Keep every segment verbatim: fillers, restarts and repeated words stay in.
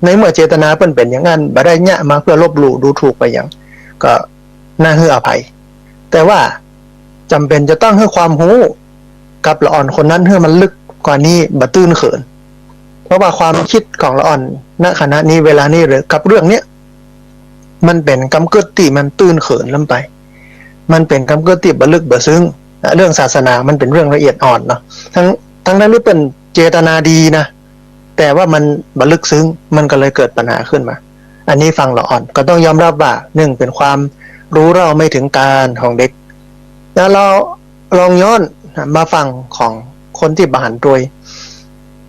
ในเมื่อเจตนาเปิ้นเป๋นอย่างนั้น บ่ได้เยียะมาเปื้อลบหลู่ดูถูกไปหยัง ก็น่าหื้ออภัย แต่ว่าจ๋ำเป๋นจะต้องหื้อความฮู้กับละอ่อนคนนั้นหื้อมันลึกกว่านี้ บ่ตื้นเขิน เพราะว่าความกึ๊ดของละอ่อน ณ ขณะนี้ เวลานี้ หรือกับเรื่องเนี้ย มันเป๋นกำกึ๊ดตี้มันตื้นเขินล้ำไป มันเป๋นกำกึ๊ดตี้บ่ลึกบ่ซึ้ง เรื่องศาสนามันเป๋นเรื่องละเอียดอ่อนเนาะ ตึง ตึงแม้ว่าเปิ้นเจตนาดีนะ แต่ว่ามันบ่ลึกซึ้ง มันก็เลยเกิดปัญหาขึ้นมา อันนี้ฟังละอ่อน ก็ต้องยอมรับว่า นึ่ง เป๋นความรู้เท่าไม่ถึงการณ์ของเด็ก แล้วเราลองย้อนมาฟังของคนตี้บ่หันตวย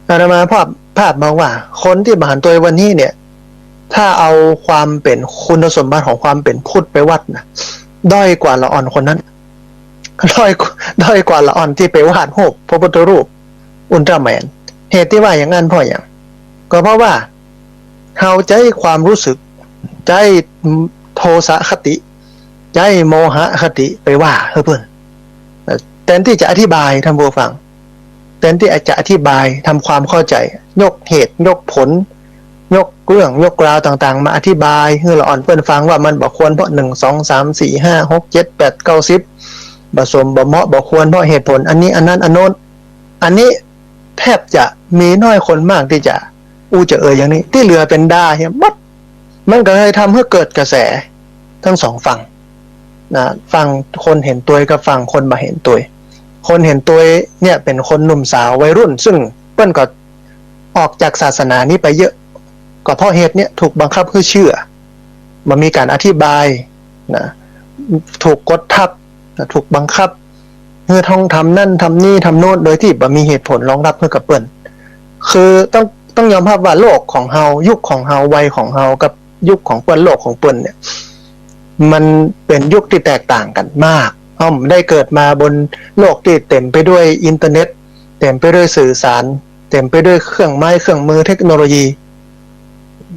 อาตมาภาพ ภาพมองว่า คนตี้บ่หันตวยวันนี้เนี่ย ถ้าเอาความเป๋นคุณสมบัติของความเป๋นพุทธไปวัดนะ ด้อยกว่าละอ่อนคนนั้น ด้อย ด้อยกว่าละอ่อนตี้ไปวาดรูปพระพุทธรูปอุลตร้าแมน เหตุตี้ว่าอย่างนั้นเพราะหยัง ก็เพราะว่าเฮาใจ๊ความรู้สึก ใจ๊โทสะคติ ใจ๊โมหะคติไปว่าหื้อเปิ้น แทนตี้จะอธิบาย ท่านผู้ฟัง แทนตี้จะอธิบาย ทำความเข้าใจ๋ ยกเหตุ ยกผล ยกเรื่อง ยกราวต่างๆ มาอธิบายหื้อละอ่อนเปิ้นฟังว่ามันบ่ควรเพราะ นึ่ง สอง สาม สี่ ห้า หก เจ็ด แปด เก้า สิบ บ่สม บ่เหมาะ บ่ควรเพราะเหตุผลอันนี้ อันนั้น อันโน้น อันนี้แทบจะมีน้อยคนมากตี้จะอู้จะเอ่ยอย่างนี้ ตี้เหลือเป๋นด่าเหียหมด มันก็เลยทำหื้อเกิดกระแสตึงสองฝั่งนะ ฝั่งคนหันตวยกับฝั่งคนบ่หันตวย คนหันตวยเนี่ยเป๋นคนหนุ่มสาววัยรุ่น ซึ่งเปิ้นก็ออกจากศาสนานี้ไปเยอะ ก็เพราะเหตุเนี้ยถูกบังคับหื้อเจื้อ บ่มีก๋านอธิบายนะ ถูกกดทับนะ ถูกบังคับหื้อต้องทำนั้นทำนี้ทำโน้น โดยตี้บ่มีเหตุผลรองรับหื้อกับเปิ้น คือต้อง ต้องยอมฮับว่าโลกของเฮา ยุคของเฮา วัยของเฮา กับยุคของเปิ้น โลกของเปิ้นเนี่ย มันเป๋นยุคตี้แตกต่างกั๋นมาก เฮาได้เกิดมาบนโลกตี้เต๋มไปด้วยอินเทอร์เน็ต เต๋มไปด้วยสื่อสาร เต๋มไปด้วยเครื่องไม้เครื่องมือเทคโนโลยี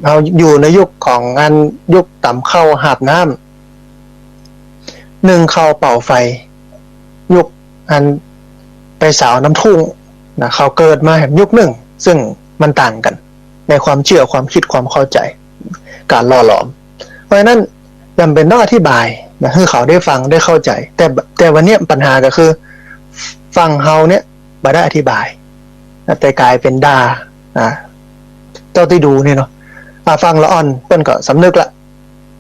เฮาอยู่ในยุคของอันยุคต๋ำข้าวหาบน้ำ นึ่งข้าวเป่าไฟ ยุคอันไปสาวน้ำทุ่งนะ เฮาเกิดมาแหมยุคนึ่ง ซึ่งมันต่างกั๋นในความเจื้อ ความกึ๊ด ความเข้าใจ๋ ก๋านหล่อหลอม เพราะฉะนั้นจ๋ำเป๋นต้องอธิบายนะ หื้อเขาได้ฟังได้เข้าใจ๋ แต่ แต่วันเนี้ยปัญหาก็คือ ฝั่งเฮาเนี่ยบ่ได้อธิบายนะ แต่ก๋ายเป๋นด่านะ เต้าตี้ดูนี่เนาะ อ่ะ ฝั่งละอ่อนเปิ้นก็สำนึกละ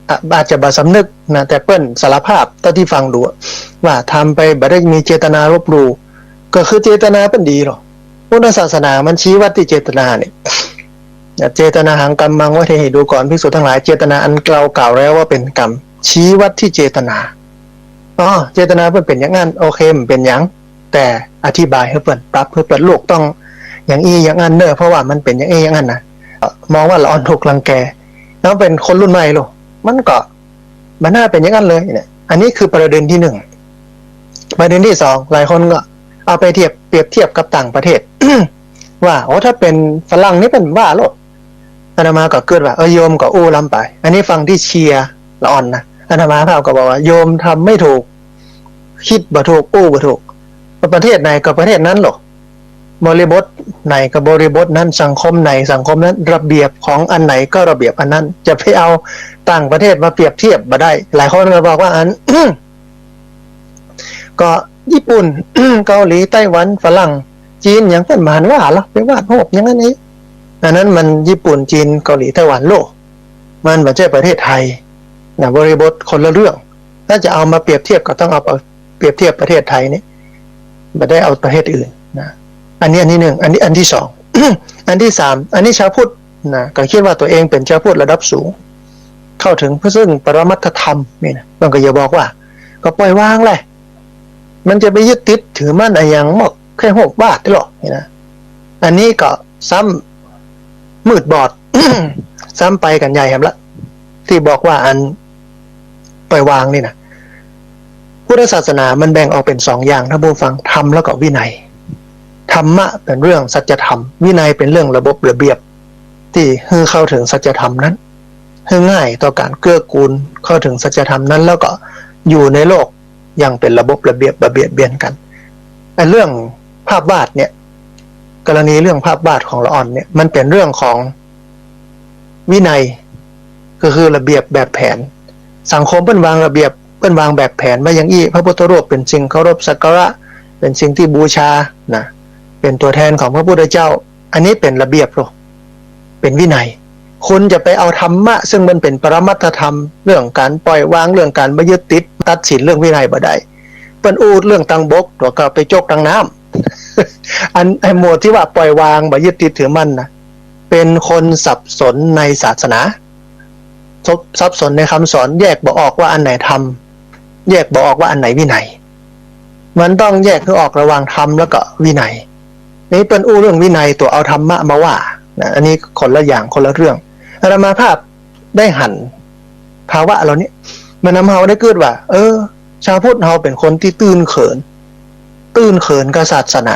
อ่ะ อาจจะบ่สำนึกนะ แต่เปิ้นสารภาพเต้าตี้ฟังดูว่าทำไปบ่ได้มีเจตนาลบหลู่ ก็คือเจตนาเปิ้นดีหรอ พุทธศาสนามันชี้วัดตี้เจตนาเนี่ย เจตนาหัง กัมมัง วัฏฏะเหตุ ดูก่อนภิกษุทั้งหลาย เจตนาอันเรากล่าวแล้วว่าเป๋นกรรม ชี้วัดตี้เจตนา อ๋อ เจตนาเปิ้นเป๋นอย่างนั้น โอเค มันเป๋นอย่าง แต่อธิบายหื้อเปิ้น ปรับหื้อเปิ้น ลูกต้องอย่างอี้อย่างนั้นเน่อ เพราะว่ามันเป๋นอย่างอี้อย่างนั้นนะ มองว่าละอ่อนถูกรังแก แล้วเป๋นคนรุ่นใหม่ลูก มันก็บ่น่าเป๋นอย่างนั้นเลยเนี่ย อันนี้คือประเด็นที่นึ่ง ประเด็นที่สอง หลายคนก็เอาไปเทียบ เปรียบเทียบกับต่างประเทศ ว่า โอ้ ถ้าเป๋นฝรั่งนี่เปิ้นว่าโลด อาตมาก็กึ๊ดว่า เออ โยมก็อู้ล้ำไป อันนี้ฝั่งตี้เชียร์ละอ่อนนะ อาตมาภาพก็บอกว่า โยมทำไม่ถูก กึ๊ดบ่ถูก อู้บ่ถูก ประเทศไหนก็ประเทศนั้นโลด บริบทไหนก็บริบทนั้น สังคมไหนสังคมนั้น ระเบียบของอันไหนก็ระเบียบอันนั้น จะไปเอาต่างประเทศมาเปรียบเทียบบ่ได้ หลายคนก็บอกว่าอัน ก็ญี่ปุ่น เกาหลี ไต้หวัน ฝรั่ง จีน หยังเปิ้นบ่หันว่าหรอ ไปวาดรูปอย่างนั้นเอง อันนั้นมันญี่ปุ่น จีน เกาหลี ไต้หวันโลด มันบ่ใจ้ประเทศไทยนะ บริบทคนละเรื่อง ถ้าจะเอามาเปรียบเทียบก็ต้องเอาเปรียบเทียบประเทศไทยนี่ บ่ได้เอาประเทศอื่นนะ อันนี้อันที่นึ่ง อันนี้อันที่สอง อันที่สาม อันนี้ชาวพุทธนะ ก็กึ๊ดว่าตั๋วเองเป๋นชาวพุทธระดับสูง เข้าถึงซึ่งปรมัตถธรรมนี่นะ มันก็อย่าบอกว่า ก็ปล่อยวางแหละ มันจะไปยึดติดถือมั่นอะหยังมาก แค่หกบาทนี่หรอกนี่นะ อันนี้ก็ซ้ำมืดบอด ซ้ำไปกั๋นใหญ่แหมละ ตี้บอกว่าอันปล่อยวางนี่นะ พุทธศาสนามันแบ่งออกเป๋นสองอย่าง ท่านผู้ฟัง ธรรมแล้วก็วินัย ธรรมะเป๋นเรื่องสัจธรรม วินัยเป๋นเรื่องระบบระเบียบ ตี้หื้อเข้าถึงสัจธรรมนั้น หื้อง่ายต่อก๋านเกื้อกูลเข้าถึงสัจธรรมนั้น แล้วก็อยู่ในโลกอย่างเป๋นระบบระเบียบ บ่เบียดเบียนกั๋น ไอ้เรื่องภาพวาดเนี่ย กรณีเรื่องภาพวาดของละอ่อนเนี่ย มันเป๋นเรื่องของ วินัย ก็คือระเบียบแบบแผน สังคมเปิ้นวางระเบียบ เปิ้นวางแบบแผนไว้อย่างอี้ พระพุทธรูปเป๋นสิ่งเคารพสักการะ เป๋นสิ่งตี้บูชานะ เป๋นตั๋วแทนของพระพุทธเจ้า อันนี้เป๋นระเบียบโลก เป๋นวินัย คุณจะไปเอาธรรมะ ซึ่งมันเป๋นปรมัตถธรรม เรื่องก๋านปล่อยวาง เรื่องก๋านบ่ยึดติด ตัดสินเรื่องวินัยบ่ได้ เปิ้นอู้เรื่องตังบก แล้วก็ไปจกตังน้ำ อัน ไอ้หมวดตี้ว่าปล่อยวาง บ่ยึดติดถือมั่นนะ เป๋นคนสับสนในศาสนา สับ สับสนในคำสอน แยกบ่ออกว่าอันไหนธรรม แยกบ่ออกว่าอันไหนวินัย มันต้องแยกหื้อออกระหว่างธรรมแล้วก็วินัย นี่เปิ้นอู้เรื่องวินัย ตั๋วเอาธรรมะมาว่านะ อันนี้คนละอย่างคนละเรื่อง อาตมาภาพได้หันภาวะเหล่านี้ มันนำเฮาได้กึ๊ดว่า เออ ชาวพุทธเฮาเป๋นคนตี้ตื้นเขิน ตื้นเขินกับศาสนา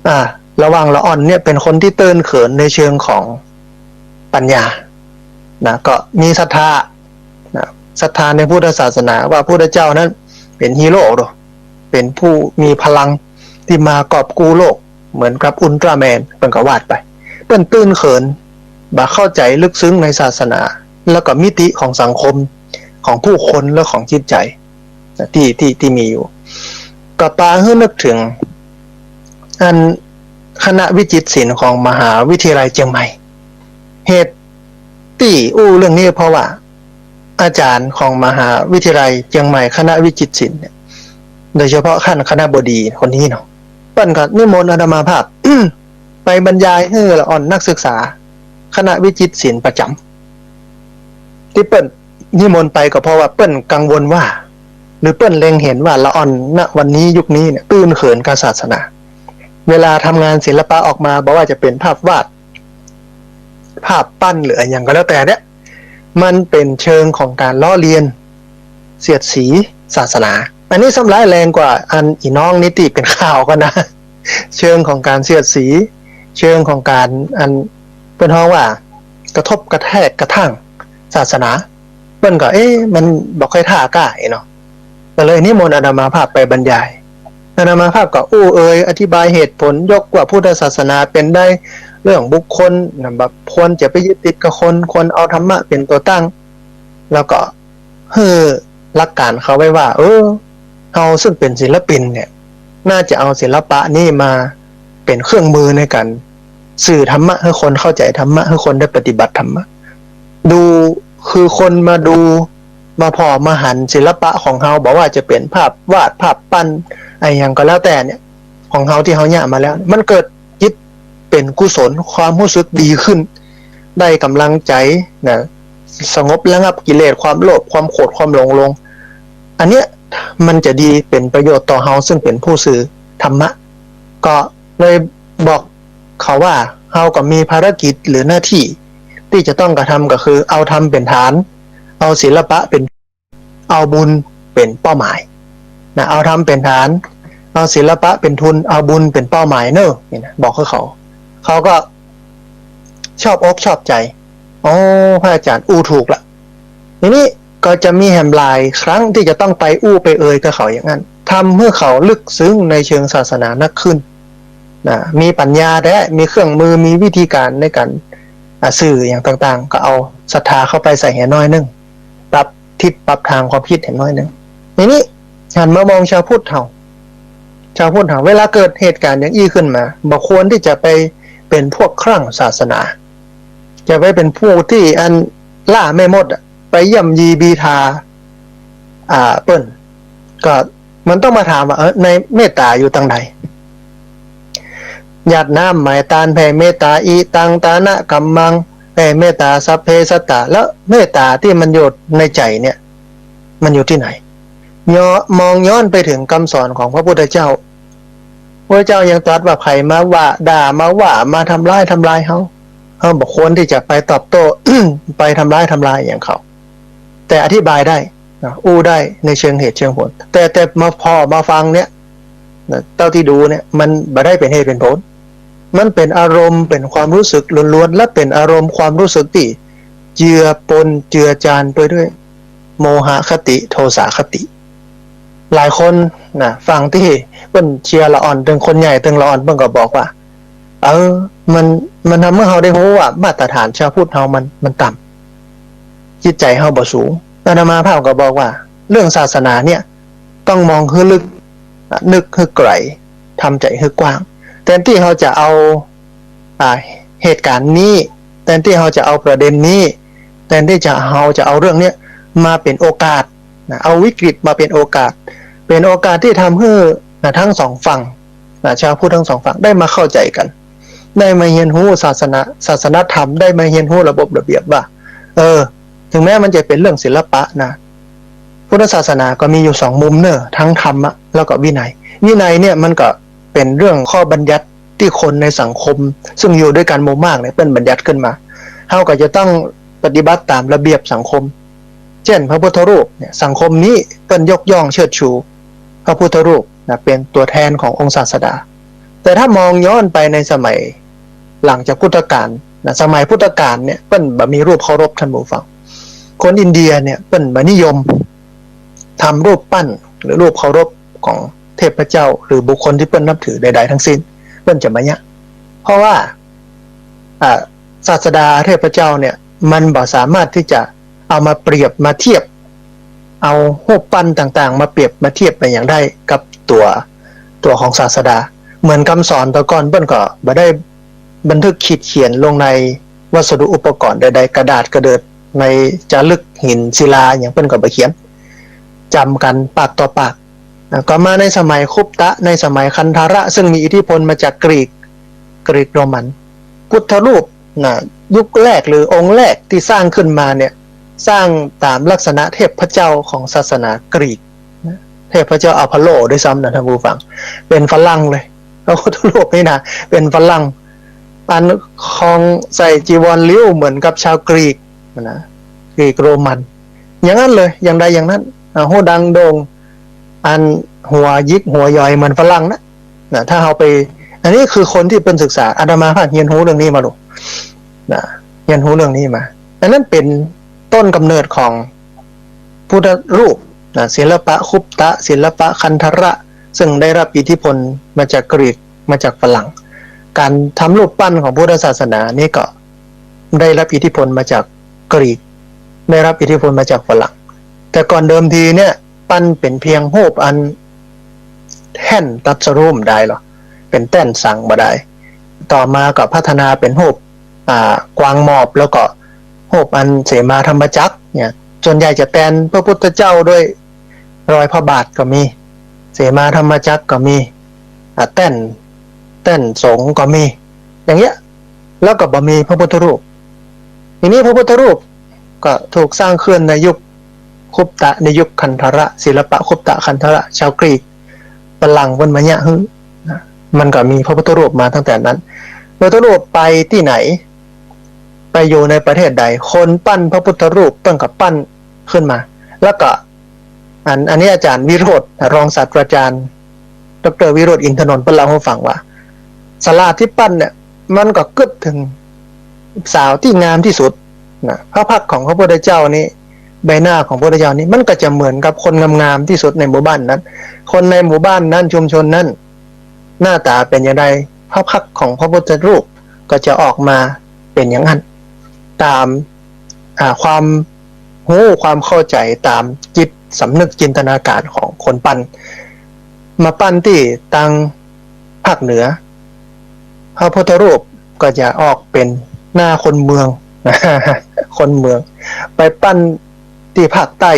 อ่า ระหว่างละอ่อนเนี่ยเป๋นคนตี้ตื้นเขินในเชิงของปัญญานะ ก็มีศรัทธานะ ศรัทธาในพุทธศาสนา ว่าพุทธเจ้านั้นเป๋นฮีโร่โด เป๋นผู้มีพลังตี้มากอบกู้โลก เหมือนกับอุลตร้าแมน เปิ้นก็ว่าไป เปิ้นตื้นเขิน บ่เข้าใจ๋ลึกซึ้งในศาสนา แล้วก็มิติของสังคม ของผู้คนและของจิตใจ๋ ตี้ ตี้ ตี้มีอยู่ ก็ปาหื้อนึกเถิง อันคณะวิจิตรศิลป์ของมหาวิทยาลัยเจียงใหม่ เหตุตี้อู้เรื่องนี้เพราะว่า อาจ๋ารย์ของมหาวิทยาลัยเจียงใหม่คณะวิจิตรศิลป์เนี่ย โดยเฉพาะขั้นคณบดีคนนี้เนาะ เปิ้นก็นิมนต์อาตมาภาพ ไปบรรยายหื้อละอ่อนนักศึกษาคณะวิจิตรศิลป์ประจ๋ำ ตี้เปิ้นนิมนต์ไปก็เพราะว่าเปิ้นกังวลว่า หรือเปิ้นเล็งเห็นว่าละอ่อน ณ วันนี้ยุคนี้เนี่ย ตื้นเขินกับศาสนา เวลาทำงานศิลปะออกมา บ่ว่าจะเป๋นภาพวาด ภาพปั้น หรืออะหยังก็แล้วแต่เนี่ย มันเป๋นเชิงของก๋านล้อเลียน เสียดสีศาสนา อันนี้ซ้ำร้ายแรงกว่าอันอี่น้องนี้ตี้เป๋นข่าวก่อนนะ เชิงของก๋านเสียดสี เชิงของก๋านอันเปิ้นฮ้องว่ากระทบกระแทกกระทั่งศาสนา เปิ้นก็ เอ๊ะ มันบ่ค่อยถ้าก้าเนาะ ก็เลยนิมนต์อาตมาภาพไปบรรยาย อาตมาภาพก็อู้เอ่ย อธิบายเหตุผล ยกว่าพุทธศาสนาเป๋นได้เรื่องบุคคลนะ แบบควรจะไปยึดติดกับคน ควรเอาธรรมะเป๋นตั๋วตั้ง แล้วก็หื้อหลักก๋านเขาไว้ว่า เออ เฮาซึ่งเป๋นศิลปินเนี่ย น่าจะเอาศิลปะนี้มาเป๋นเครื่องมือในก๋านสื่อธรรมะ หื้อคนเข้าใจ๋ธรรมะ หื้อคนได้ปฏิบัติธรรมะ ดู คือคนมาดู มาผ่อมาหันศิลปะของเฮา บ่ว่าจะเป๋นภาพวาด ภาพปั้น อะหยังก็แล้วแต่เนี่ย ของเฮาตี้เฮาเยียะมาแล้ว มันเกิดจิตเป๋นกุศล ความฮู้สึกดีขึ้น ได้ก๋ำลังใจ๋นะ สงบระงับกิเลส ความโลภ ความโกรธ ความหลงลง อันเนี้ยมันจะดี เป๋นประโยชน์ต่อเฮาซึ่งเป๋นผู้สื่อธรรมะ ก็เลยบอกเขาว่า เฮาก็มีภารกิจหรือหน้าตี้ตี้จะต้องกระทำ ก็คือเอาธรรมเป๋นฐาน เอาศิลปะเป๋น เอาบุญเป๋นเป้าหมายนะ เอาธรรมเป๋นฐาน เอาศิลปะเป๋นทุน เอาบุญเป๋นเป้าหมายเน่อ นี่นะ บอกหื้อเขา เขาก็ชอบอกชอบใจ๋ อ๋อ พระอาจ๋ารย์อู้ถูกละ ทีนี้ก็จะมีแหมหลายครั้งตี้จะต้องไปอู้ไปเอ่ยกับเขาอย่างนั้น ทำหื้อเขาลึกซึ้งในเชิงศาสนานักขึ้นนะ มีปัญญาแต๊ มีเครื่องมือ มีวิธีก๋านในก๋าน อ่ะ สื่ออย่างต่างๆ ก็เอาศรัทธาเข้าไปใส่แหน้อยนึ่ง ปรับทิศปรับทางความคิดแหน้อยนึ่ง ทีนี้หันมามองชาวพุทธเฮา ชาวพุทธเฮา เวลาเกิดเหตุก๋ารณ์อย่างอี้ขึ้นมา บ่ควรตี้จะไปเป๋นพวกคลั่งศาสนา จะไปเป๋นผู้ตี้อันล้าแม่มดอะ ไปย่ำยีบีทา อ่า เปิ้น ก็มันต้องมาถามว่า เออ ในเมตตาอยู่ตางใด หยาดน้ำไหมตาล แผ่เมตตา อิตัง ตานะ กัมมัง แผ่เมตตา สัพเพ สัตตา แล้วเมตตาตี้มันอยู่ในใจ๋เนี่ย มันอยู่ตี้ไหน ย้อน มองย้อนไปเถิงกำสอนของพระพุทธเจ้า พระพุทธเจ้ายังตรัสว่า ใผมาว่าด่า มาว่า มาทำร้าย ทำลายเฮา เฮาบ่ควรตี้จะไปตอบโต้ ไปทำร้าย ทำลายอย่างเขา แต่อธิบายได้นะ อู้ได้ในเชิงเหตุเชิงผล แต่ แต่มาผ่อมาฟังเนี่ยนะ เต้าตี้ดูเนี่ย มันบ่ได้เป๋นเหตุเป๋นผล มันเป๋นอารมณ์ เป๋นความฮู้สึกล้วนๆ และเป๋นอารมณ์ความฮู้สึกตี้เจือปน เจือจานไปด้วยโมหคติ โทสะคติ หลายคนนะ ฟังตี้เปิ้นเชียร์ละอ่อน ตึงคนใหญ่ ตึงละอ่อน เปิ้นก็บอกว่า เออ มัน มันทำหื้อเฮาได้ฮู้ว่ามาตรฐานชาวพุทธเฮามัน มันต่ำ จิตใจ๋เฮาบ่สูง อาตมาภาพก็บอกว่า เรื่องศาสนาเนี่ย ต้องมองหื้อลึก นึกหื้อไก๋ ทำใจ๋หื้อกว้าง แตนตี้เฮาจะเอา อ่า เหตุก๋ารณ์นี้ แตนตี้เฮาจะเอาประเด็นนี้ แตนตี้จะ เฮาจะเอาเรื่องเนี้ยมาเป๋นโอกาสนะ เอาวิกฤตมาเป๋นโอกาส เป๋นโอกาสตี้ทำหื้อ นะ ตึงสองฝั่งนะ ชาวพุทธตึงสองฝั่งได้มาเข้าใจ๋กั๋น ได้มาเฮียนฮู้ศาสนา ศาสนธรรม ได้มาเฮียนฮู้ระบบระเบียบว่า เออ เถิงแม้มันจะเป๋นเรื่องศิลปะนะ พุทธศาสนาก็มีอยู่สองมุมเน่อ ตึงธรรมะ แล้วก็วินัย วินัยเนี่ยมันก็เป๋นเรื่องข้อบัญญัติตี้คนในสังคม ซึ่งอยู่ด้วยกั๋นหมู่มากเนี่ย เปิ้นบัญญัติขึ้นมา เฮาก็จะต้องปฏิบัติต๋ามระเบียบสังคม เจ้นพระพุทธรูปเนี่ย สังคมนี้เปิ้นยกย่องเชิดชูพระพุทธรูปนะ เป๋นตั๋วแตนขององค์ศาสดา แต่ถ้ามองย้อนไปในสมัยหลังจากพุทธกาลนะ สมัยพุทธกาลเนี่ย เปิ้นบ่มีรูปเคารพ ท่านผู้ฟัง คนอินเดียเนี่ย เปิ้นบ่นิยมทำรูปปั้นหรือรูปเคารพของเทพเจ้าหรือบุคคลตี้เปิ้นนับถือใดๆ ตึงสิ้น เปิ้นจะบ่เยียะ เพราะว่า อ่า ศาสดาเทพเจ้าเนี่ย มันบ่สามารถตี้จะเอามาเปรียบมาเทียบ เอารูปปั้นต่างๆ มาเปรียบมาเทียบอะหยังได้กับตั๋ว ตั๋วของศาสดา เหมือนกำสอนแต่ก่อนเปิ้นก็บ่ได้บันทึกขีดเขียนลงในวัสดุอุปกรณ์ใดๆ กระดาษกระเดิด ในจารึกหินศิลาอะหยังเปิ้นก็บ่เขียน จ๋ำกั๋นปากต่อปาก นะ ก็มาในสมัยคุปตะ ในสมัยคันธาร ซึ่งมีอิทธิพลมาจากกรีก กรีกโรมัน พุทธรูปนะ ยุคแรกหรือองค์แรกตี้สร้างขึ้นมาเนี่ย สร้างต๋ามลักษณะเทพเจ้าของศาสนากรีกนะ เทพเจ้าอพอลโลด้วยซ้ำนะ ท่านผู้ฟัง เป๋นฝรั่งเลย พระพุทธรูปนี่นะ เป๋นฝรั่ง อันครองใส่จีวรริ้วเหมือนกับชาวกรีกนะ กรีกโรมัน อย่างนั้นเลย อย่างใดอย่างนั้น อ่า ฮูดังโด่ง อันหัวหยิกหัวย้อยเหมือนฝรั่งนะ นะ ถ้าเฮาไป อันนี้คือคนตี้เปิ้นศึกษา อาตมาภาพเฮียนฮู้เรื่องนี้มาลูก นะ เฮียนฮู้เรื่องนี้มา อันนั้นเป๋นต้นกำเนิดของพุทธรูปนะ ศิลปะคุปตะ ศิลปะคันธาร ซึ่งได้รับอิทธิพลมาจากกรีก มาจากฝรั่ง ก๋านทำรูปปั้นของพุทธศาสนานี่ก็ได้รับอิทธิพลมาจากกรีก ได้รับอิทธิพลมาจากฝรั่ง แต่ก่อนเดิมทีเนี่ย ปั้นเป๋นเพียงรูปอันแท่นตรัสรู้บ่ได้หรอ เป๋นแต้นสังบ่ได้ ต่อมาก็พัฒนาเป๋นรูป อ่า กวางหมอบ แล้วก็รูปอันเสมาธรรมจักรเนี่ย ส่วนใหญ่จะแตนพระพุทธเจ้าด้วยรอยพระบาทก็มี เสมาธรรมจักรก็มี อ่า แต้น แต้นสงฆ์ก็มี อย่างเงี้ย แล้วก็บ่มีพระพุทธรูป ทีนี้พระพุทธรูปก็ถูกสร้างขึ้นในยุคคุปตะ ในยุคคันธาร ศิลปะคุปตะคันธาร ชาวกรีก ฝรั่งเปิ้นมาเยียะหื้อนะ มันก็มีพระพุทธรูปมาตั้งแต่นั้น พระพุทธรูปไปตี้ไหน ไปอยู่ในประเทศใด คนปั้นพระพุทธรูปเปิ้นก็ปั้นขึ้นมา แล้วก็ อัน อันนี้อาจ๋ารย์วิโรจน์ รองศาสตราจารย์ ดอกเตอร์ วิโรจน์ อินทนนท์ เปิ้นเล่าหื้อฟังว่า ศาลาตี้ปั้นเนี่ย มันก็กึ๊ดเถิงสาวตี้งามตี้สุดนะ พระพักตร์ของพระพุทธเจ้านี่ ใบหน้าของพระพุทธเจ้านี่ มันก็จะเหมือนกับคนงามๆ ตี้สุดในหมู่บ้านนั้น คนในหมู่บ้านนั้น ชุมชนนั้น หน้าต๋าเป๋นอย่างใด พระพักตร์ของพระพุทธรูปก็จะออกมาเป๋นอย่างนั้น ต๋าม อ่า ความฮู้ความเข้าใจ๋ต๋ามจิตสำนึกจินตนาก๋ารของคนปั้น มาปั้นตี้ตางภาคเหนือ พระพุทธรูปก็จะออกเป๋นหน้าคนเมือง คนเมือง ไปปั้นตี้ภาคใต้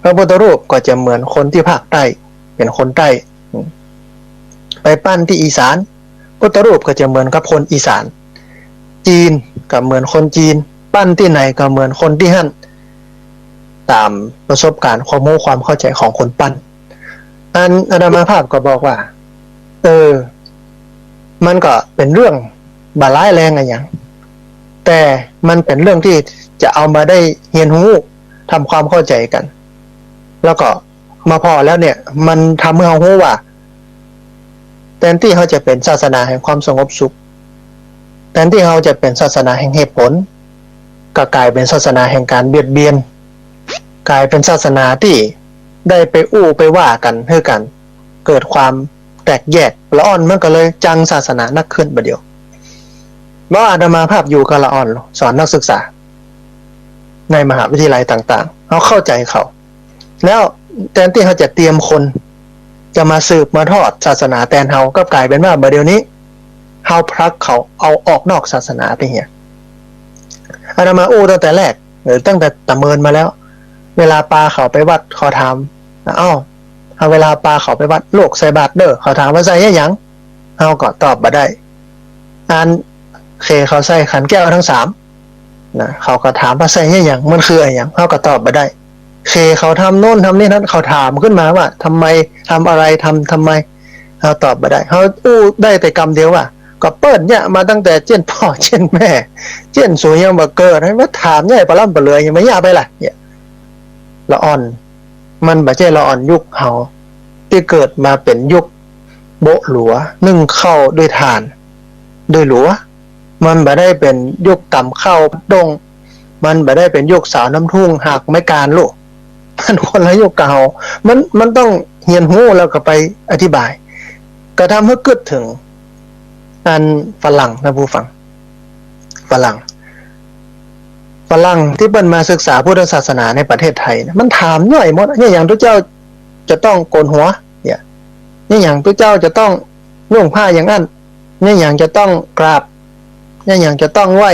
พระพุทธรูปก็จะเหมือนคนตี้ภาคใต้ เป๋นคนใต้ อืม ไปปั้นตี้อีสาน พุทธรูปก็จะเหมือนกับคนอีสาน จีนก็เหมือนคนจีน ปั้นตี้ไหนก็เหมือนคนตี้หั้น ต๋ามประสบก๋ารณ์ความฮู้ความเข้าใจ๋ของคนปั้น อันอาตมาภาพก็บอกว่า เออ มันก็เป๋นเรื่องบ่ร้ายแรงอะหยัง แต่มันเป๋นเรื่องตี้จะเอามาได้เฮียนฮู้ ทำความเข้าใจ๋กั๋น แล้วก็ มาผ่อแล้วเนี่ย มันทำหื้อเฮาฮู้ว่า แตนตี้เฮาจะเป๋นศาสนาแห่งความสงบสุข แตนตี้เฮาจะเป๋นศาสนาแห่งเหตุผล ก็ก๋ายเป๋นศาสนาแห่งก๋านเบียดเบียน ก๋ายเป๋นศาสนาตี้ได้ไปอู้ไปว่ากั๋นหื้อกั๋นเกิดความ แตกแยก ละอ่อนมันก็เลยจังศาสนานักขึ้นบ่าเดี่ยว เพราะอาตมาภาพอยู่กับละอ่อน สอนนักศึกษาในมหาวิทยาลัยต่างๆ เฮาเข้าใจ๋เขา แล้วแตนตี้เฮาจะเตรียมคนจะมาสืบมาทอดศาสนาแตนเฮา กลับก๋ายเป๋นว่าบ่าเดี่ยวนี้เฮาผลักเขาเอาออกนอกศาสนาไปเหีย อาตมาอู้ตั้งแต่แรก หรือตั้งแต่ตะเมินมาแล้ว เวลาปาเขาไปวัดเขาถาม เอ้า เฮาเวลาปาเขาไปวัด ลูกใส่บาตรเน่อ เขาถามว่าใส่อะหยัง เฮาก็ตอบบ่ได้ อันเขเขาใส่ขันแก้วตึงสาม นะ เขาก็ถามว่าใส่อะหยัง มันคืออะหยัง เฮาก็ตอบบ่ได้ เขเขาทำโน่นทำนี่นั้น เขาถามขึ้นมาว่าทำไม ทำอะไร ทำ ทำไม เฮาตอบบ่ได้ เฮาอู้ได้แต่กำเดียวว่า ก็เปิ้นเยียะมาตั้งแต่เจ๊นป้อเจ๊นแม่ เจ๊นสูยังบ่เกิด หันมาถามเยียะปะล้ำปะเหลือ ยังมาเยียะไปล่ะ เนี่ย ละอ่อน มันบ่ใจ้ละอ่อนยุคเฮา ตี้เกิดมาเป๋นยุคโบ๊ะหลัว นึ่งข้าวด้วยถ่าน ด้วยหลัว มันบ่ได้เป๋นยุคก๋ำข้าวด้ง มันบ่ได้เป๋นยุคสาวน้ำทุ่งหากไม้กานลูก มันคนละยุคกับเฮา มัน มันต้องเฮียนฮู้แล้วก็ไปอธิบาย ก็ทำหื้อกึ๊ดเถิง อันฝรั่งนะผู้ฟัง ฝรั่ง ฝรั่งตี้เปิ้นมาศึกษาพุทธศาสนาในประเทศไทยนะ มันถามย่อยหมด เนี่ย อะหยังตุ๊เจ้าจะต้องโกนหัว เนี่ย อะหยังตุ๊เจ้าจะต้องนุ่งผ้าอย่างนั้น อะหยังจะต้องกราบ อะหยังจะต้องไหว้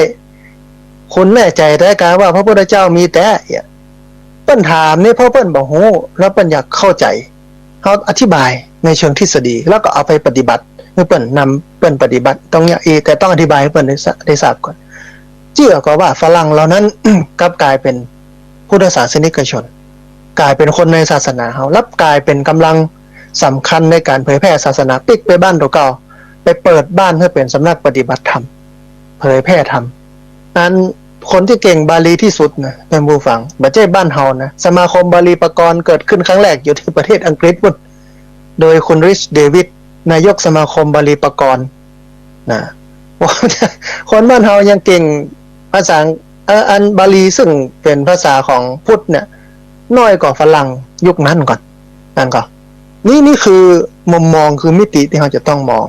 คุณแน่ใจ๋แต๊กาว่าพระพุทธเจ้ามีแต๊ เนี่ย เปิ้นถามนี่เพราะเปิ้นบ่ฮู้ แล้วเปิ้นอยากเข้าใจ๋ เฮาอธิบายในเชิงทฤษฎี แล้วก็เอาไปปฏิบัติ หื้อเปิ้นนำเปิ้นปฏิบัติ ตรงเนี้ย อี แต่ต้องอธิบายหื้อเปิ้นได้ทราบ ได้ทราบก่อน เจื้อก่อว่าฝรั่งเหล่านั้น กลับก๋ายเป๋นพุทธศาสนิกชน ก๋ายเป๋นคนในศาสนาเฮา แล้วก๋ายเป๋นก๋ำลังสำคัญในก๋านเผยแพร่ศาสนา ปิ๊กไปบ้านตั๋วเก่า ไปเปิดบ้านหื้อเป๋นสำนักปฏิบัติธรรม เผยแพร่ธรรม อันคนตี้เก่งบาลีตี้สุดนะ ท่านผู้ฟัง บ่ใจ้บ้านเฮานะ สมาคมบาลีปกรณ์เกิดขึ้นครั้งแรกอยู่ตี้ประเทศอังกฤษปู๊น โดยคุณริช เดวิด นายกสมาคมบาลีปกรณ์นะ คนบ้านเฮายังเก่งภาษา เอ่อ อันบาลีซึ่งเป๋นภาษาของพุทธเนี่ย น้อยกว่าฝรั่งยุคนั้นก่อน นั่นก็ นี่ นี่คือมุมมอง คือมิติตี้เฮาจะต้องมอง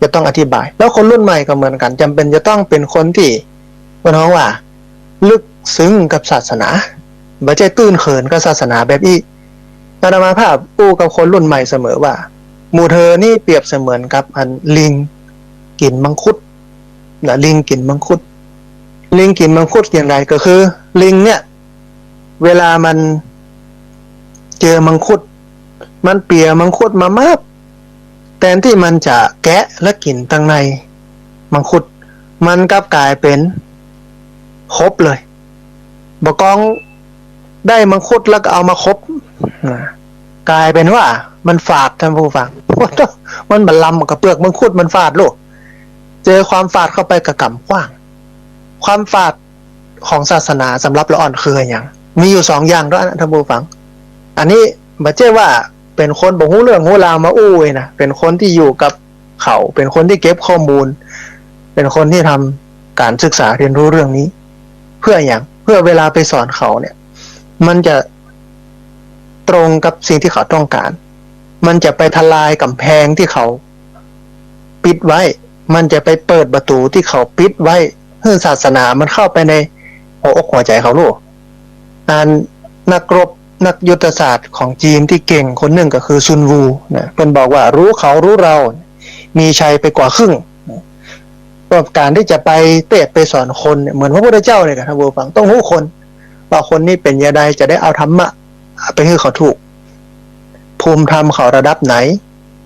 จะต้องอธิบาย แล้วคนรุ่นใหม่ก็เหมือนกั๋น จ๋ำเป๋นจะต้องเป๋นคนตี้ เปิ้นฮ้องว่า ลึกซึ้งกับศาสนา บ่ใจ้ตื้นเขินกับศาสนาแบบอี้ อาตมาภาพอู้กับคนรุ่นใหม่เสมอว่า หมู่เธอนี่เปรียบเสมือนกับอันลิงกิ๋นมังคุดนะ ลิงกิ๋นมังคุด ลิงกิ๋นมังคุดอย่างไร ก็คือลิงเนี่ย เวลามันเจอมังคุด มันเปียมังคุดมามับ แตนตี้มันจะแกะและกิ๋นตังในมังคุด มันกลับก๋ายเป๋นขบเลย บ่กองได้มังคุดแล้วก็เอามาขบนะ ก๋ายเป๋นว่ามันฝาด ท่านผู้ฟัง มันบ่ลำกับเปลือกมังคุด มันฝาดลูก เจอความฝาดเข้าไปก็ก๋ำขว้าง ความฝาดของศาสนาสำหรับละอ่อนคืออะหยัง มีอยู่สองอย่างเต้านั้น ท่านผู้ฟัง อันนี้บ่ใจ้ว่าเป๋นคนบ่ฮู้เรื่องฮู้ราวมาอู้เองนะ เป๋นคนตี้อยู่กับเขา เป๋นคนตี้เก็บข้อมูล เป๋นคนตี้ทำก๋านศึกษาเฮียนฮู้เรื่องนี้ เปื้ออะหยัง เปื้อเวลาไปสอนเขาเนี่ย มันจะตรงกับสิ่งตี้เขาต้องก๋าน มันจะไปทลายก๋ำแพงตี้เขาปิดไว้ มันจะไปเปิดประตู๋ตี้เขาปิดไว้ หื้อศาสนามันเข้าไปในหัวอกหัวใจ๋เขาลูก อันนักรบ นักยุทธศาสตร์ของจีนตี้เก่งคนนึ่งก็คือซุนวูนะ เปิ้นบอกว่า รู้เขารู้เรา มีชัยไปกว่าครึ่ง ก็ก๋านตี้จะไปเตสน์ไปสอนคนเนี่ย เหมือนพระพุทธเจ้าเนี่ย ท่านผู้ฟัง ต้องฮู้คน ว่าคนนี้เป๋นจะใด จะได้เอาธรรมะไปหื้อเขาถูก ภูมิธรรมเขาระดับไหน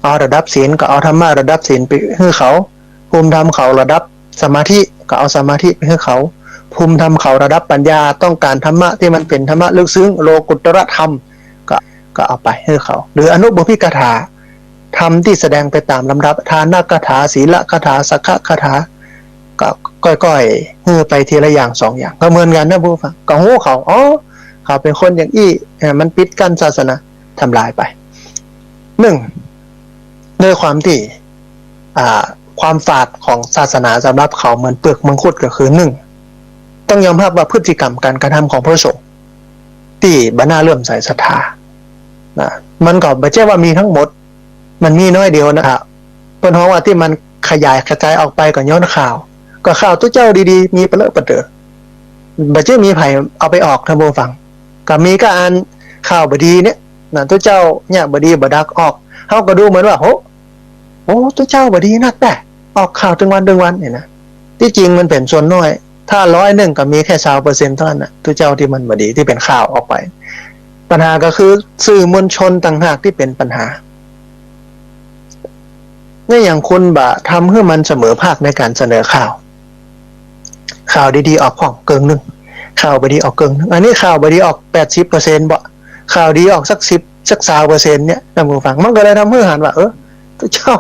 เอาระดับศีลก็เอาธรรมะระดับศีลไปหื้อเขา ภูมิธรรมเขาระดับสมาธิก็เอาสมาธิไปหื้อเขา ภูมิธรรมเขาระดับปัญญา ต้องก๋านธรรมะตี้มันเป๋นธรรมะลึกซึ้ง โลกุตตรธรรม ก็ ก็เอาไปหื้อเขา หรืออนุปโภคาถา ธรรมตี้แสดงไปต๋ามลำดับ ทานคาถา ศีลคาถา สังฆคาถา ก็ก้อยๆ หื้อไปทีละอย่างสองอย่าง ก็เหมือนกั๋นนะผู้ฟัง ก็ฮู้เขา อ๋อ เขาเป๋นคนอย่างอี้ เอ่อ มันปิดกั้นศาสนา ทำลายไป นึ่ง ด้วยความตี้ อ่า ความฝาดของศาสนาสำหรับเขาเหมือนเปลือกมังคุด ก็คือ นึ่ง ต้องยอมฮับว่าพฤติกรรมก๋านกระทำของพระสงฆ์ตี้บ่น่าเลื่อมใสศรัทธานะ มันก็บ่ใจ้ว่ามีทั้งหมด มันมีน้อยเดียวนะครับ เปิ้นฮ้องว่าตี้มันขยายกระจายออกไปก็ย้อนข่าว ก็ข่าวตุ๊เจ้าดีๆ มีปะเลอะปะเต๋อ บ่ใจ้มีใผเอาไปออก ต้านผู้ฟัง ก็มีก้าอันข่าวบ่ดีเนี่ยนะ ตุ๊เจ้าเยียะบ่ดีบ่ดักออก เฮาก็ดูเหมือนว่า โห โอ้ ตุ๊เจ้าบ่ดีนักแต๊ ออกข่าวตึงวันตึงวันเนี่ยนะ ตี้จริงมันเป๋นส่วนน้อย ถ้าร้อยนึ่งก็มีแค่ซาวเปอร์เซ็นต์เต้านั้นนะ ตุ๊เจ้าตี้มันบ่ดี ตี้เป๋นข่าวออกไป ปัญหาก็คือสื่อมวลชนต่างหากตี้เป๋นปัญหา เนี่ยอย่างคุณบ่าทำหื้อมันเสมอภาคในก๋านเสนอข่าว ข่าวดีๆ ออกพ่องเกิ่งนึ่ง ข่าวบ่ดีออกเกิ่งนึ่ง อันนี้ข่าวบ่ดีออกแปดสิบเปอร์เซ็นต์ บ่ ข่าวดีออกสักสิบ สักซาวเปอร์เซ็นต์ เนี่ย ต้านผู้ฟัง มันก็เลยทำหื้อหันว่า เออ ตุ๊เจ้า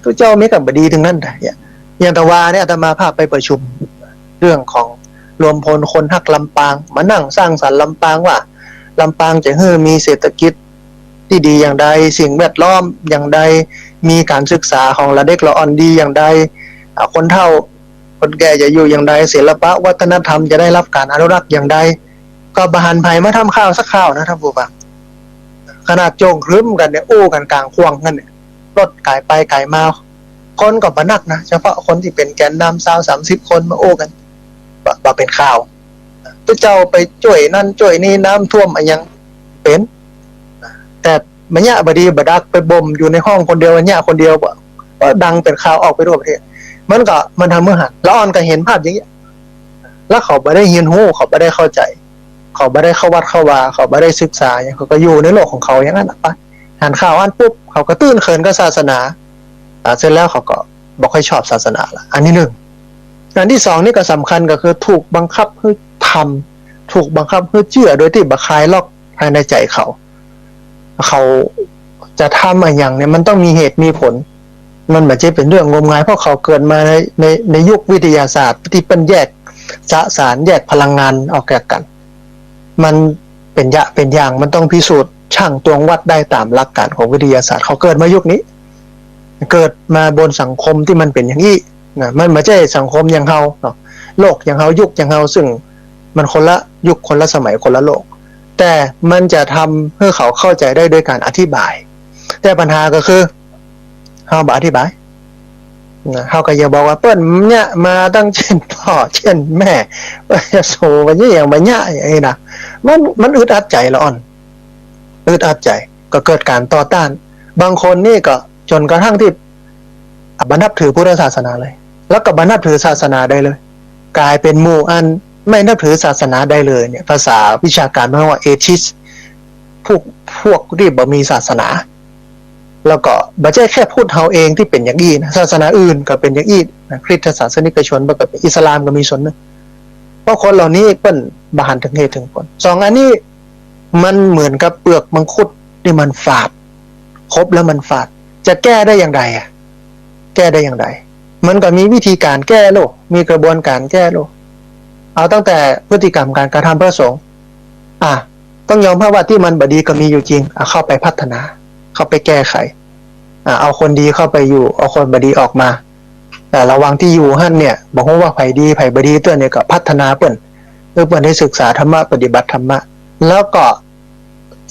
ตุ๊เจ้ามีก้าบ่ดีตึงนั้นแต๊ เนี่ย อย่างตะวาเนี่ย อาตมาภาพไปประชุม เรื่องของรวมพลคนฮักลำปาง มานั่งสร้างสรรค์ลำปางว่า ลำปางจะหื้อมีเศรษฐกิจตี้ดีอย่างใด สิ่งแวดล้อมอย่างใด มีก๋านศึกษาของละเด็กละอ่อนดีอย่างใด อ่า คนเฒ่าคนแก่จะอยู่อย่างใด ศิลปะวัฒนธรรมจะได้รับก๋านอนุรักษ์อย่างใด ก็บ่หันใผมาทำข่าวสักข่าวนะ ต้านผู้ฟัง ขนาดโจ่งครึ้มกั๋นเนี่ย อู้กั๋นก๋างข่วงกั๋นเนี่ย รถก๋ายไปก๋ายมา คนก็บ่นักนะ เฉพาะคนตี้เป๋นแกนนำ ซาว สามสิบ คนมาอู้กั๋น บ่ บ่เป๋นข่าว ตุ๊เจ้าไปจ้วยนั่นจ้วยนี่ น้ำท่วมอะหยังเป๋น แต่มาเยียะบ่ดีบ่ดัก ไปบ่มอยู่ในห้องคนเดียว เยียะคนเดียว ก็ ก็ดังเป๋นข่าวออกไปทั่วประเทศ มันก็ มันทำหื้อหัน ละอ่อนก็หันภาพอย่างเงี้ย แล้วเขาบ่ได้เฮียนฮู้ เขาบ่ได้เข้าใจ๋ เขาบ่ได้เข้าวัดเข้าวา เขาบ่ได้ศึกษาหยัง เขาก็อยู่ในโลกของเขาอย่างนั้นน่ะไป หันข่าวอั้นปุ๊บ เขาก็ตื้นเขินกับศาสนา อ่า เสร็จแล้วเขาก็บ่ค่อยชอบศาสนาละ อันนี้นึ่ง อันตี้สองนี่ก็สำคัญ ก็คือถูกบังคับหื้อทำ ถูกบังคับหื้อเจื้อโดยตี้บ่คลายล็อกภายในใจ๋เขา เขาจะทำอะหยังเนี่ย มันต้องมีเหตุมีผล มันบ่ใจ้เป๋นเรื่องงมงาย เพราะเขาเกิดมาใน ใน ในยุควิทยาศาสตร์ตี้เปิ้นแยกสสาร แยกพลังงานออกจากกั๋น มันเป๋นอย่างเป๋นอย่าง มันต้องพิสูจน์ ชั่งตวงวัดได้ต๋ามหลักก๋านของวิทยาศาสตร์ เขาเกิดมายุคนี้ เกิดมาบนสังคมตี้มันเป๋นอย่างอี้นะ มันบ่ใจ้สังคมอย่างเฮาเนาะ โลกอย่างเฮา ยุคอย่างเฮา ซึ่งมันคนละยุคคนละสมัยคนละโลก แต่มันจะทำหื้อเขาเข้าใจ๋ได้โดยก๋านอธิบาย แต่ปัญหาก็คือ เฮาบ่อธิบายนะ เฮาก็อย่าบอกว่าเปิ้นเยียะมาตั้งเจ้นพ่อเจ้นแม่ เปิ้นจะโสว่าเยียะหยังบ่เยียะอย่างนี้นะ มัน มันอึดอัดใจ๋ละอ่อน อึดอัดใจ๋ ก็เกิดก๋านต่อต้าน บางคนนี่ก็จ๋นกระทั่งตี้ อ่ะ บ่นับถือพุทธศาสนาเลย แล้วก็บ่นับถือศาสนาใดเลย ก๋ายเป๋นหมู่อันไม่นับถือศาสนาใดเลยเนี่ย ภาษาวิชาก๋านมันเรียกว่า atheist พวก พวกตี้บ่มีศาสนา แล้วก็บ่ใจ้แค่พุทธเฮาเองตี้เป๋นอย่างอี้นะ ศาสนาอื่นก็เป๋นอย่างอี้นะ คริสตศาสนิกชน บ่ก็เป๋น อิสลามก็มีส่วนนึ่ง เพราะคนเหล่านี้เปิ้นบ่หันเถิงเหตุเถิงผล สองอันนี้ มันเหมือนกับเปลือกมังคุดตี้มันฝาด คบแล้วมันฝาด จะแก้ได้อย่างใดอะ แก้ได้อย่างใด มันก็มีวิธีก๋านแก้โลก มีกระบวนก๋านแก้โลก เอาตั้งแต่พฤติกรรมก๋านกระทำพระสงฆ์ อ่ะ ต้องยอมฮับว่าตี้มันบ่ดีก็มีอยู่จริง อ่ะ เข้าไปพัฒนา เข้าไปแก้ไข อ่ะ เอาคนดีเข้าไปอยู่ เอาคนบ่ดีออกมา แต่ระหว่างตี้อยู่หั้นเนี่ย บ่ฮู้ว่าใผดีใผบ่ดี เตื้อเนี่ยก็พัฒนาเปิ้น หื้อเปิ้นได้ศึกษาธรรมะ ปฏิบัติธรรมะ แล้วก็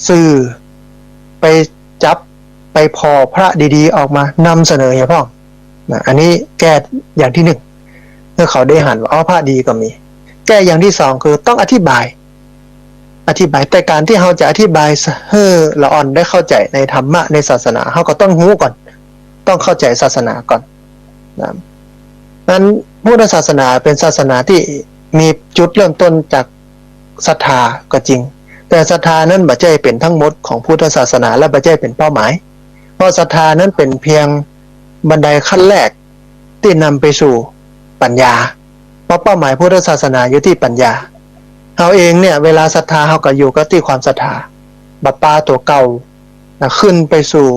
สื่อไปจับไปผ่อพระดีๆ ออกมานำเสนอเหียพ่องนะ อันนี้แก้อย่างตี้นึ่ง หื้อเขาได้หันว่า อ๋อ พระดีก็มี แก้อย่างตี้สองคือต้องอธิบาย อธิบาย แต่ก๋านตี้เฮาจะอธิบายหื้อละอ่อนได้เข้าใจ๋ในธรรมะในศาสนา เฮาก็ต้องฮู้ก่อน ต้องเข้าใจ๋ศาสนาก่อนนะ นั้นพุทธศาสนาเป๋นศาสนาตี้มีจุดเริ่มต้นจากศรัทธาก็จริง แต่ศรัทธานั้นบ่ใจ้เป๋นทั้งหมดของพุทธศาสนา และบ่ใจ้เป๋นเป้าหมาย เพราะศรัทธานั้นเป๋นเพียงบันไดขั้นแรกตี้นำไปสู่ปัญญา เพราะเป้าหมายพุทธศาสนาอยู่ตี้ปัญญา เฮาเองเนี่ย เวลาศรัทธาเฮาก็อยู่กับตี้ความศรัทธา บ่ปาตั๋วเก่า นะ ขึ้นไปสู่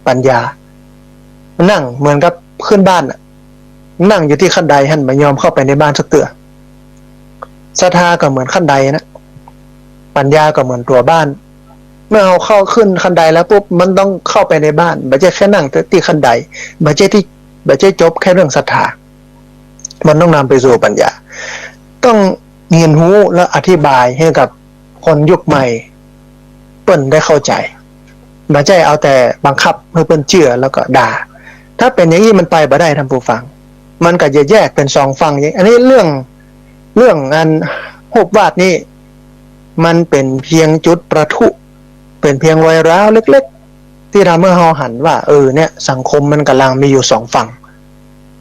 ปัญญา นั่งเหมือนกับขึ้นบ้านน่ะ นั่งอยู่ตี้ขั้นไดหั้น บ่ยอมเข้าไปในบ้านสักเตื้อ ศรัทธาก็เหมือนขั้นไดนะ ปัญญาก็เหมือนตั๋วบ้าน เมื่อเฮาเข้าขึ้นขั้นไดแล้วปุ๊บ มันต้องเข้าไปในบ้าน บ่ใจ้แค่นั่งตี้ขั้นได บ่ใจ้ตี้ บ่ใจ้จบแค่เรื่องศรัทธา มันต้องนำไปสู่ปัญญา ต้องเฮียนฮู้และอธิบายหื้อกับคนยุคใหม่เปิ้นได้เข้าใจ๋ บ่ใจ้เอาแต่บังคับหื้อเปิ้นเจื้อแล้วก็ด่า ถ้าเป๋นอย่างอี้มันไปบ่ได้ ท่านผู้ฟัง มันก็จะแยกเป๋นสองฝั่ง อันนี้เรื่อง เรื่องอันฮูปวาดนี้ มันเป๋นเปียงจุดประทุ เป๋นเปียงรอยร้าวเล็กๆ ตี้ทำหื้อเฮาหันว่า เออ เนี่ย สังคมมันก่ำลังมีอยู่สองฝั่ง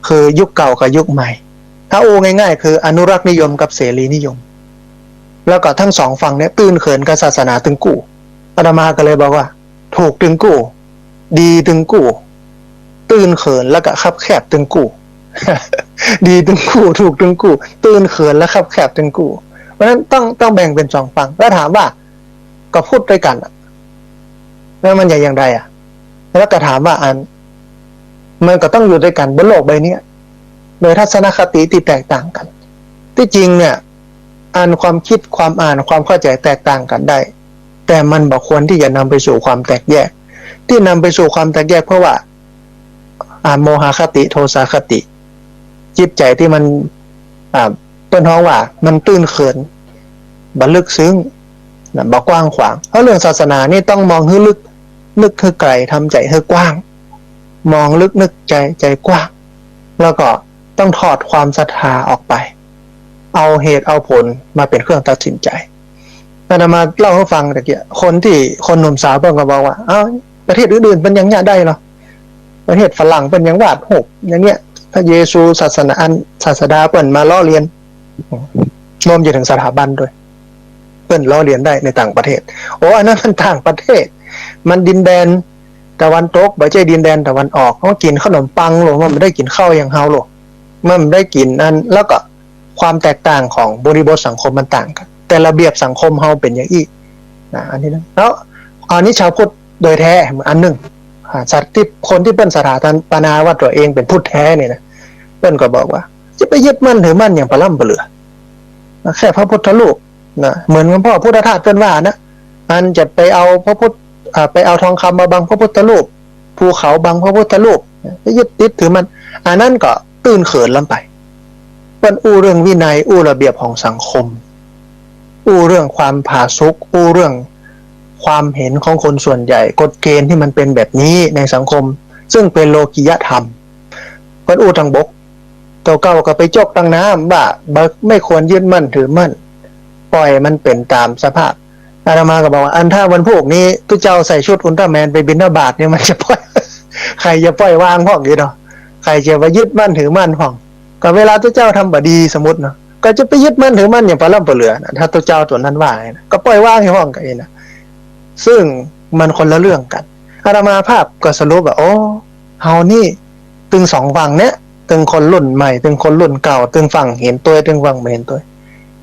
คือยุคเก่ากับยุคใหม่ ถ้าอู้ง่ายๆ คืออนุรักษ์นิยมกับเสรีนิยม แล้วก็ตึงสองฝั่งเนี่ยตื้นเขินกับศาสนาตึงกู้ อาตมาก็เลยบอกว่า ถูกตึงกู้ ดีตึงกู้ ตื้นเขินแล้วก็คับแคบตึงกู้ ดีตึงกู้ ถูกตึงกู้ ตื้นเขินและคับแคบตึงกู้ เพราะฉะนั้นต้อง ต้องแบ่งเป๋นสองฝั่ง แล้วถามว่า ก็พุทธตวยกั๋นอะ แล้วมันจะอย่างไรอะ แล้วก็ถามว่าอัน มันก็ต้องอยู่ตวยกั๋นบนโลกใบเนี้ย โดยทัศนคติตี้แตกต่างกั๋น ตี้จริงเนี่ย อันความคิด ความอ่าน ความเข้าใจ๋แตกต่างกั๋นได้ แต่มันบ่ควรตี้จะนำไปสู่ความแตกแยก ตี้นำไปสู่ความแตกแยกเพราะว่า อ่า โมหคติ โทสาคติ จิตใจ๋ตี้มัน อ่า เปิ้นฮ้องว่ามันตื้นเขิน บ่ลึกซึ้ง นะ บ่กว้างขวาง เพราะเรื่องศาสนานี่ต้องมองหื้อลึก นึกหื้อไก๋ ทำใจ๋หื้อกว้าง มองลึกนึกใจ๋ ใจ๋กว้าง แล้วก็ต้องถอดความศรัทธาออกไป เอาเหตุเอาผลมาเป๋นเครื่องตัดสินใจ๋ อาตมาเล่าหื้อฟังตะกี้ คนตี้ คนหนุ่มสาวเปิ้นก็บอกว่า อ้าว ประเทศอื่นๆ เปิ้นยังเยียะได้เหรอ ประเทศฝรั่งเปิ้นยังวาดฮูปอย่างเนี้ย พระเยซูศาสนา อันศาสดาเปิ้นมาล้อเลียน รวมจะเถิงสถาบันตวย เปิ้นล้อเลียนได้ในต่างประเทศ โอ้ อันนั้นมันต่างประเทศ มันดินแดนตะวันตก บ่ใจ้ดินแดนตะวันออก เขากิ๋นขนมปังโลด มันบ่ได้กิ๋นข้าวอย่างเฮาโลด มันบ่ได้กิ๋นอัน แล้วก็ความแตกต่างของบริบทสังคมมันต่างกั๋น แต่ระเบียบสังคมเฮาเป๋นอย่างอี้ นะ อันนี้นะ แล้วอันนี้ชาวพุทธโดยแท้อันนึ่ง อ่า สัตว์ตี้ คนตี้เปิ้นสถาปนาว่าตั๋วเองเป๋นพุทธแท้เนี่ยนะ เปิ้นก็บอกว่า จะไปยึดมั่นถือมั่นอย่างปะล้ำปะเหลือ นะ แค่พระพุทธรูป นะ เหมือนหลวงพ่อพุทธทาสเปิ้นว่านะ อันจะไปเอาพระพุทธ อ่า ไปเอาทองคำมาบังพระพุทธรูป ภูเขาบังพระพุทธรูป ไปยึดติดถือมั่น อันนั้นก็ตื้นเขินล้ำไป เปิ้นอู้เรื่องวินัย อู้ระเบียบของสังคม อู้เรื่องความผาสุก อู้เรื่องความเห็นของคนส่วนใหญ่ กฎเกณฑ์ตี้มันเป๋นแบบนี้ในสังคม ซึ่งเป๋นโลกิยธรรม เปิ้นอู้ตางบก ตั๋วเก่าก็ไปจกตางน้ำว่าบ่ ไม่ควรยึดมั่นถือมั่น ปล่อยมันเป๋นต๋ามสภาพ อาตมาก็บอกว่า อันถ้าวันพูกนี้ตุ๊เจ้าใส่ชุดอุลตร้าแมนไปบิณฑบาตเนี่ย มันจะปล่อย ใผจะปล่อยว่างพ่องอีกเนาะ ใผจะไปยึดมั่นถือมั่นพ่อง ก็เวลาตุ๊เจ้าทำบ่ดีสมมุติเนาะ ก็จะไปยึดมั่นถือมั่นอย่างปะล้ำปะเหลือนะ ถ้าตุ๊เจ้าตั๋วนั้นว่านะ ก็ปล่อยว่างหื้อพ่องก็อี้นะ ซึ่งมันคนละเรื่องกั๋น อาตมาภาพก็สรุปว่า โอ้ เฮานี่ ตึงสองฝั่งเนี่ย ตึงคนรุ่นใหม่ ตึงคนรุ่นเก่า ตึงฝั่งเห็นตวย ตึงฝั่งบ่เห็นตวย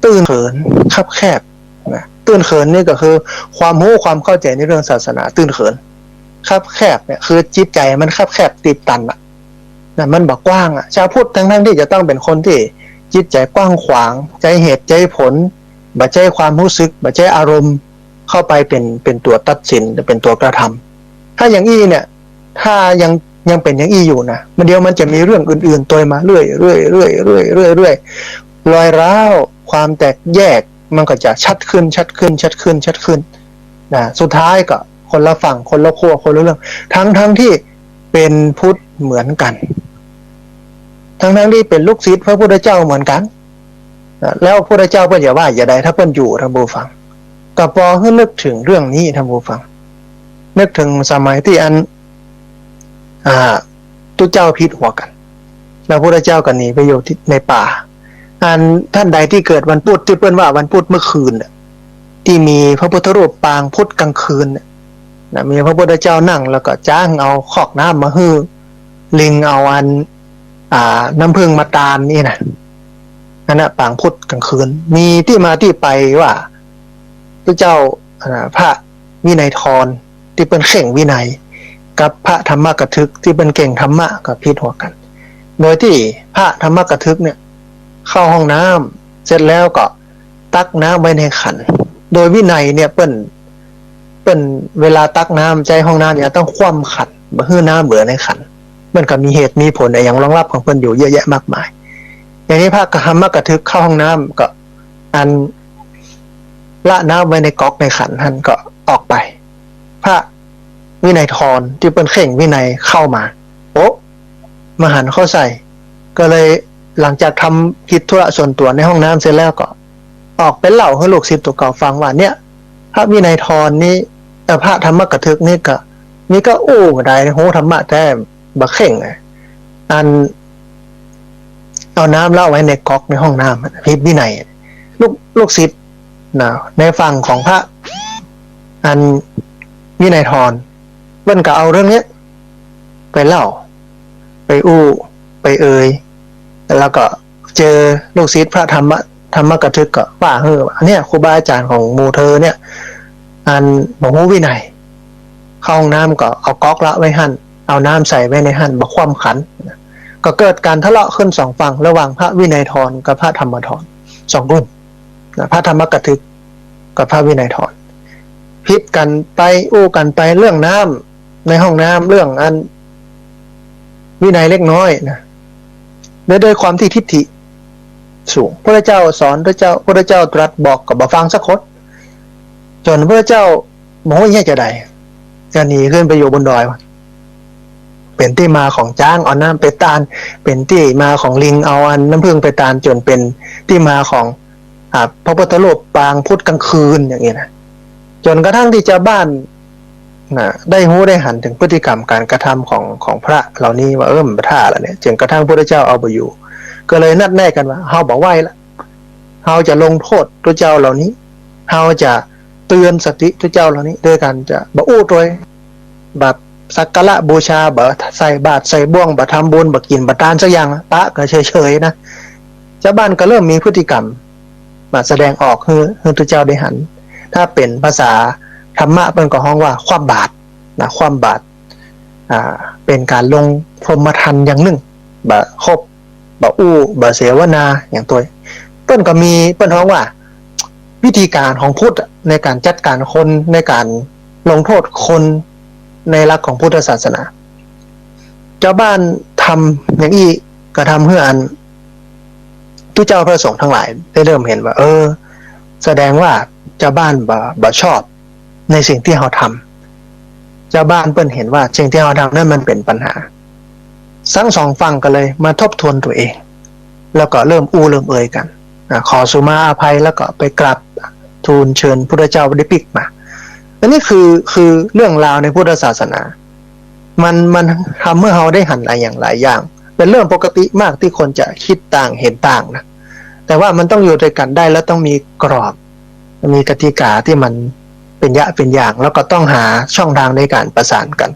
ตื้นเขิน คับแคบ นะ ตื้นเขินนี่ก็คือความฮู้ความเข้าใจ๋ในเรื่องศาสนา ตื้นเขิน คับแคบเนี่ยคือจิตใจ๋มันคับแคบตีบตันอะ นะ มันบ่กว้างอะ ชาวพุทธทั้งๆ ตี้จะต้องเป๋นคนตี้จิตใจ๋กว้างขวาง ใจ๊เหตุใจ๊ผล บ่ใจ๊ความฮู้สึก บ่ใจ๊อารมณ์เข้าไปเป๋น เป๋นตั๋วตัดสิน เป๋นตั๋วกระทำ ถ้าอย่างอี้เนี่ย ถ้ายัง ยังเป๋นอย่างอี้อยู่นะ มันเดี๋ยวมันจะมีเรื่องอื่นๆ ตวยมาเรื่อยๆ เรื่อยๆ เรื่อยๆ เรื่อยๆ รอยร้าว ความแตกแยก มันก็จะชัดขึ้น ชัดขึ้น ชัดขึ้น ชัดขึ้น นะ สุดท้ายก็คนละฝั่ง คนละขั้ว คนละเรื่อง ทั้งๆ ตี้เป๋นพุทธเหมือนกั๋น ทั้งๆ ตี้เป๋นลูกศิษย์พระพุทธเจ้าเหมือนกั๋น นะ แล้วพระพุทธเจ้าเปิ้นจะว่าจะใด ถ้าเปิ้นอยู่ ท่านผู้ฟัง ก็ปอหื้อนึกเถิงเรื่องนี้ ท่านผู้ฟัง นึกเถิงสมัยตี้อัน อ่า ตุ๊เจ้าผิดหัวกั๋น แล้วพระพุทธเจ้าก็หนีไปอยู่ตี้ในป่า อันท่านใดตี้เกิดวันพุธ ตี้เปิ้นว่าวันพุธเมื่อคืนน่ะ ตี้มีพระพุทธรูปปางพุทธกลางคืนน่ะ นะ มีพระพุทธเจ้านั่ง แล้วก็จ้างเอาคอกน้ำมาหื้อ ลิงเอาอัน อ่า น้ำผึ้งมาตานนี่นะ อันนั้นปางพุทธกลางคืน มีตี้มาตี้ไปว่า พระเจ้า อ่า พระวินัยธร ตี้เปิ้นเข่งวินัย กับพระธรรมกถึก ตี้เปิ้นเก่งธรรมะ ก็ผิดหัวกั๋น โดยตี้พระธรรมกถึกเนี่ย เข้าห้องน้ำเสร็จแล้วก็ตักน้ำไว้ในขัน โดยวินัยเนี่ยเปิ้น เปิ้นเวลาตักน้ำใจ๊ห้องน้ำเนี่ยต้องคว่ำขัน บ่หื้อน้ำเหลือในขัน มันก็มีเหตุมีผลอะหยังรองรับของเปิ้นอยู่เยอะแยะมากมาย อย่างนี้พระธรรมกถึกเข้าห้องน้ำก็อันละน้ำไว้ในก๊อกในขันหั้นก็ออกไป พระ วินัยธรตี้เปิ้นเคร่งวินัยเข้ามา โอ้ มาหันเข้าใส่ ก็เลยหลังจากทำกิจธุระส่วนตั๋วในห้องน้ำเสร็จแล้วก็ ออกไปเล่าหื้อลูกศิษย์ตั๋วเก่าฟังว่า เนี่ย พระวินัยธรนี่ เอ่อ พระธรรมกถึกนี่ก็ นี่ก็อู้บ่ได้ ฮู้ธรรมะแต๊บ่เคร่งอะ อัน เอาน้ำละไว้ในก๊อกในห้องน้ำอะ ผิดวินัย ลูก ลูกศิษย์นะ ในฝั่งของพระ อัน วินัยธร เปิ้นก็เอาเรื่องเนี้ย ไปเล่า ไปอู้ ไปเอ่ย แล้วก็เจอลูกศิษย์พระธรรมะ ธรรมกถึกก็ว่าหื้อว่า เนี่ย ครูบาอาจ๋ารย์ของหมู่เธอเนี่ย อันบ่ฮู้วินัย เข้าห้องน้ำก็เอาก๊อกละไว้หั้น เอาน้ำใส่ไว้ในหั้น บ่คว่ำขัน ก็เกิดการทะเลาะขึ้นสองฝั่ง ระหว่างพระวินัยธรกับพระธรรมธร สองกลุ่มนะ พระธรรมกถึกกับพระวินัยธร ผิดกันไป อู้กันไปเรื่องน้ำในห้องน้ำ เรื่องอันวินัยเล็กน้อยนะ และด้วยความที่ทิฏฐิสูง พระเจ้าสอน พระเจ้า พระเจ้าตรัสบอกก็บ่ฟังสักคน จ๋นพระเจ้าโมโหเยียะจะใด จะหนีขึ้นไปอยู่บนดอย เป๋นตี้มาของจ๊างเอาน้ำไปต้าน เป๋นตี้มาของลิงเอาอันน้ำผึ้งไปต้าน จ๋นเป๋นตี้มาของ อ่า พระพุทธรูปปางพุทธกลางคืนอย่างนี้นะ จ๋นกระทั่งที่ชาวบ้านนะ ได้ฮู้ได้หันถึงพฤติกรรมการกระทำของ ของพระเหล่านี้ว่า เออ มันบ่ท่าละเนี่ย จ๋นกระทั่งพระพุทธเจ้าเอาบ่อยู่ ก็เลยนัดแนะกันว่า เฮาบ่ไหว้ละ เฮาจะลงโทษตุ๊เจ้าเหล่านี้ เฮาจะเตือนสติตุ๊เจ้าเหล่านี้ ด้วยการจะบ่อู้ตวย บ่สักการะบูชา บ่ใส่บาตรใส่บ่วง บ่ทำบุญ บ่กิ๋นบ่ตานสักอย่าง ปะก็เฉยๆ นะ ชาวบ้านก็เริ่มมีพฤติกรรมมาแสดงออกหื้อ หื้อตุ๊เจ้าได้หัน ถ้าเป๋นภาษาธรรมะเปิ้นก็ฮ้องว่าคว่ำบาตรนะ คว่ำบาตร อ่า เป๋นการลงพรหมทรรค์อย่างนึ่ง บ่คบ บ่อู้ บ่เสวนาอย่างตวย เปิ้นก็มี เปิ้นฮ้องว่า วิธีการของพุทธอะ ในการจัดการคน ในการลงโทษคน ในหลักของพุทธศาสนา ชาวบ้านทำอย่างอี้ ก็ทำหื้ออัน ตุ๊เจ้าพระสงฆ์ทั้งหลายได้เริ่มหันว่า เออ แสดงว่าชาวบ้านบ่ บ่ชอบในสิ่งตี้เฮาทำ ชาวบ้านเปิ้นหันว่าสิ่งตี้เฮาทำนั้นมันเป๋นปัญหา ทั้งสองฝั่งก็เลยมาทบทวนตั๋วเอง แล้วก็เริ่มอู้เริ่มเอ่ยกั๋น อ่ะ ขอสุมาอภัย แล้วก็ไปกราบทูลเชิญพุทธเจ้าได้ปิ๊กมา อันนี้คือ คือเรื่องราวในพุทธศาสนา มัน มันทำหื้อเฮาได้หันหลายอย่างหลายอย่าง เป๋นเรื่องปกติมากตี้คนจะกึ๊ดต่างหันต่างนะ แต่ว่ามันต้องอยู่ตวยกั๋นได้ แล้วต้องมีกรอบ มีกติกาตี้มันเป๋นเยียะเป๋นอย่าง แล้วก็ต้องหาช่องทางในการประสานกั๋น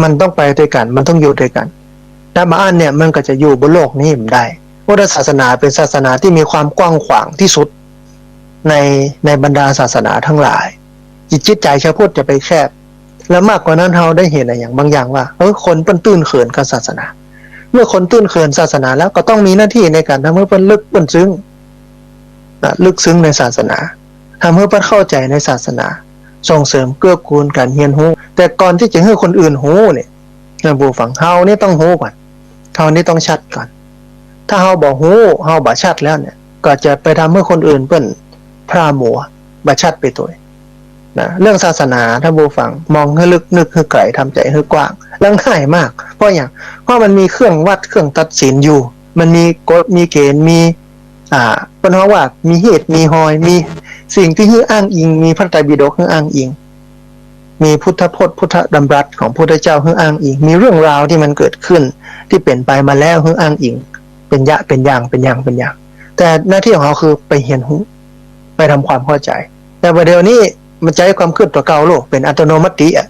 มันต้องไปตวยกั๋น มันต้องอยู่ตวยกั๋น ถ้าบ่อั้นเนี่ยมันก็จะอยู่บนโลกนี้บ่ได้ พุทธศาสนาเป๋นศาสนาตี้มีความกว้างขวางตี้สุดใน ในบรรดาศาสนาทั้งหลาย จิต จิตใจ๋ชาวพุทธจะไปแคบ และมากกว่านั้นเฮาได้หันอะหยังบางอย่างว่า เออ คนเปิ้นตื้นเขินกับศาสนา เมื่อคนตื้นเขินศาสนาแล้วก็ต้องมีหน้าตี้ในการทำหื้อเปิ้นลึกเปิ้นซึ้ง อ่ะ ลึกซึ้งในศาสนา ทำหื้อเปิ้นเข้าใจ๋ในศาสนา ส่งเสริมเกื้อกูลก๋านเฮียนฮู้ แต่ก่อนตี้จะหื้อคนอื่นฮู้เนี่ย ท่านผู้ฟัง เฮานี่ต้องฮู้ก่อน เฮานี่ต้องชัดก่อน ถ้าเฮาบ่ฮู้ เฮาบ่ชัดแล้วเนี่ย ก็จะไปทำหื้อคนอื่นเปิ้นพร่ามัว บ่ชัดไปตวย นะ เรื่องศาสนา ท่านผู้ฟัง มองหื้อลึก นึกหื้อไก๋ ทำใจ๋หื้อกว้าง เรื่องง่ายมาก เพราะหยัง เพราะมันมีเครื่องวัด เครื่องตัดสินอยู่ มันมีกฎ มีเก๋ณฑ์ มี อ่า เปิ้นฮ้องว่ามีเหตุ มีฮอย มีสิ่งตี้หื้ออ้างอิง มีพระไตรปิฎกหื้ออ้างอิง มีพุทธพจน์ พุทธดำรัสของพุทธเจ้าหื้ออ้างอิง มีเรื่องราวตี้มันเกิดขึ้น ตี้เป๋นไปมาแล้วหื้ออ้างอิง เป๋นเยียะเป๋นอย่าง เป๋นอย่าง เป๋นอย่าง แต่หน้าตี้ของเฮาคือไปเฮียนฮู้ ไปทำความเข้าใจ๋ แต่บ่าเดี่ยวนี้มันใจ๊ความกึ๊ดตั๋วเก่าโลด เป๋นอัตโนมัติอะ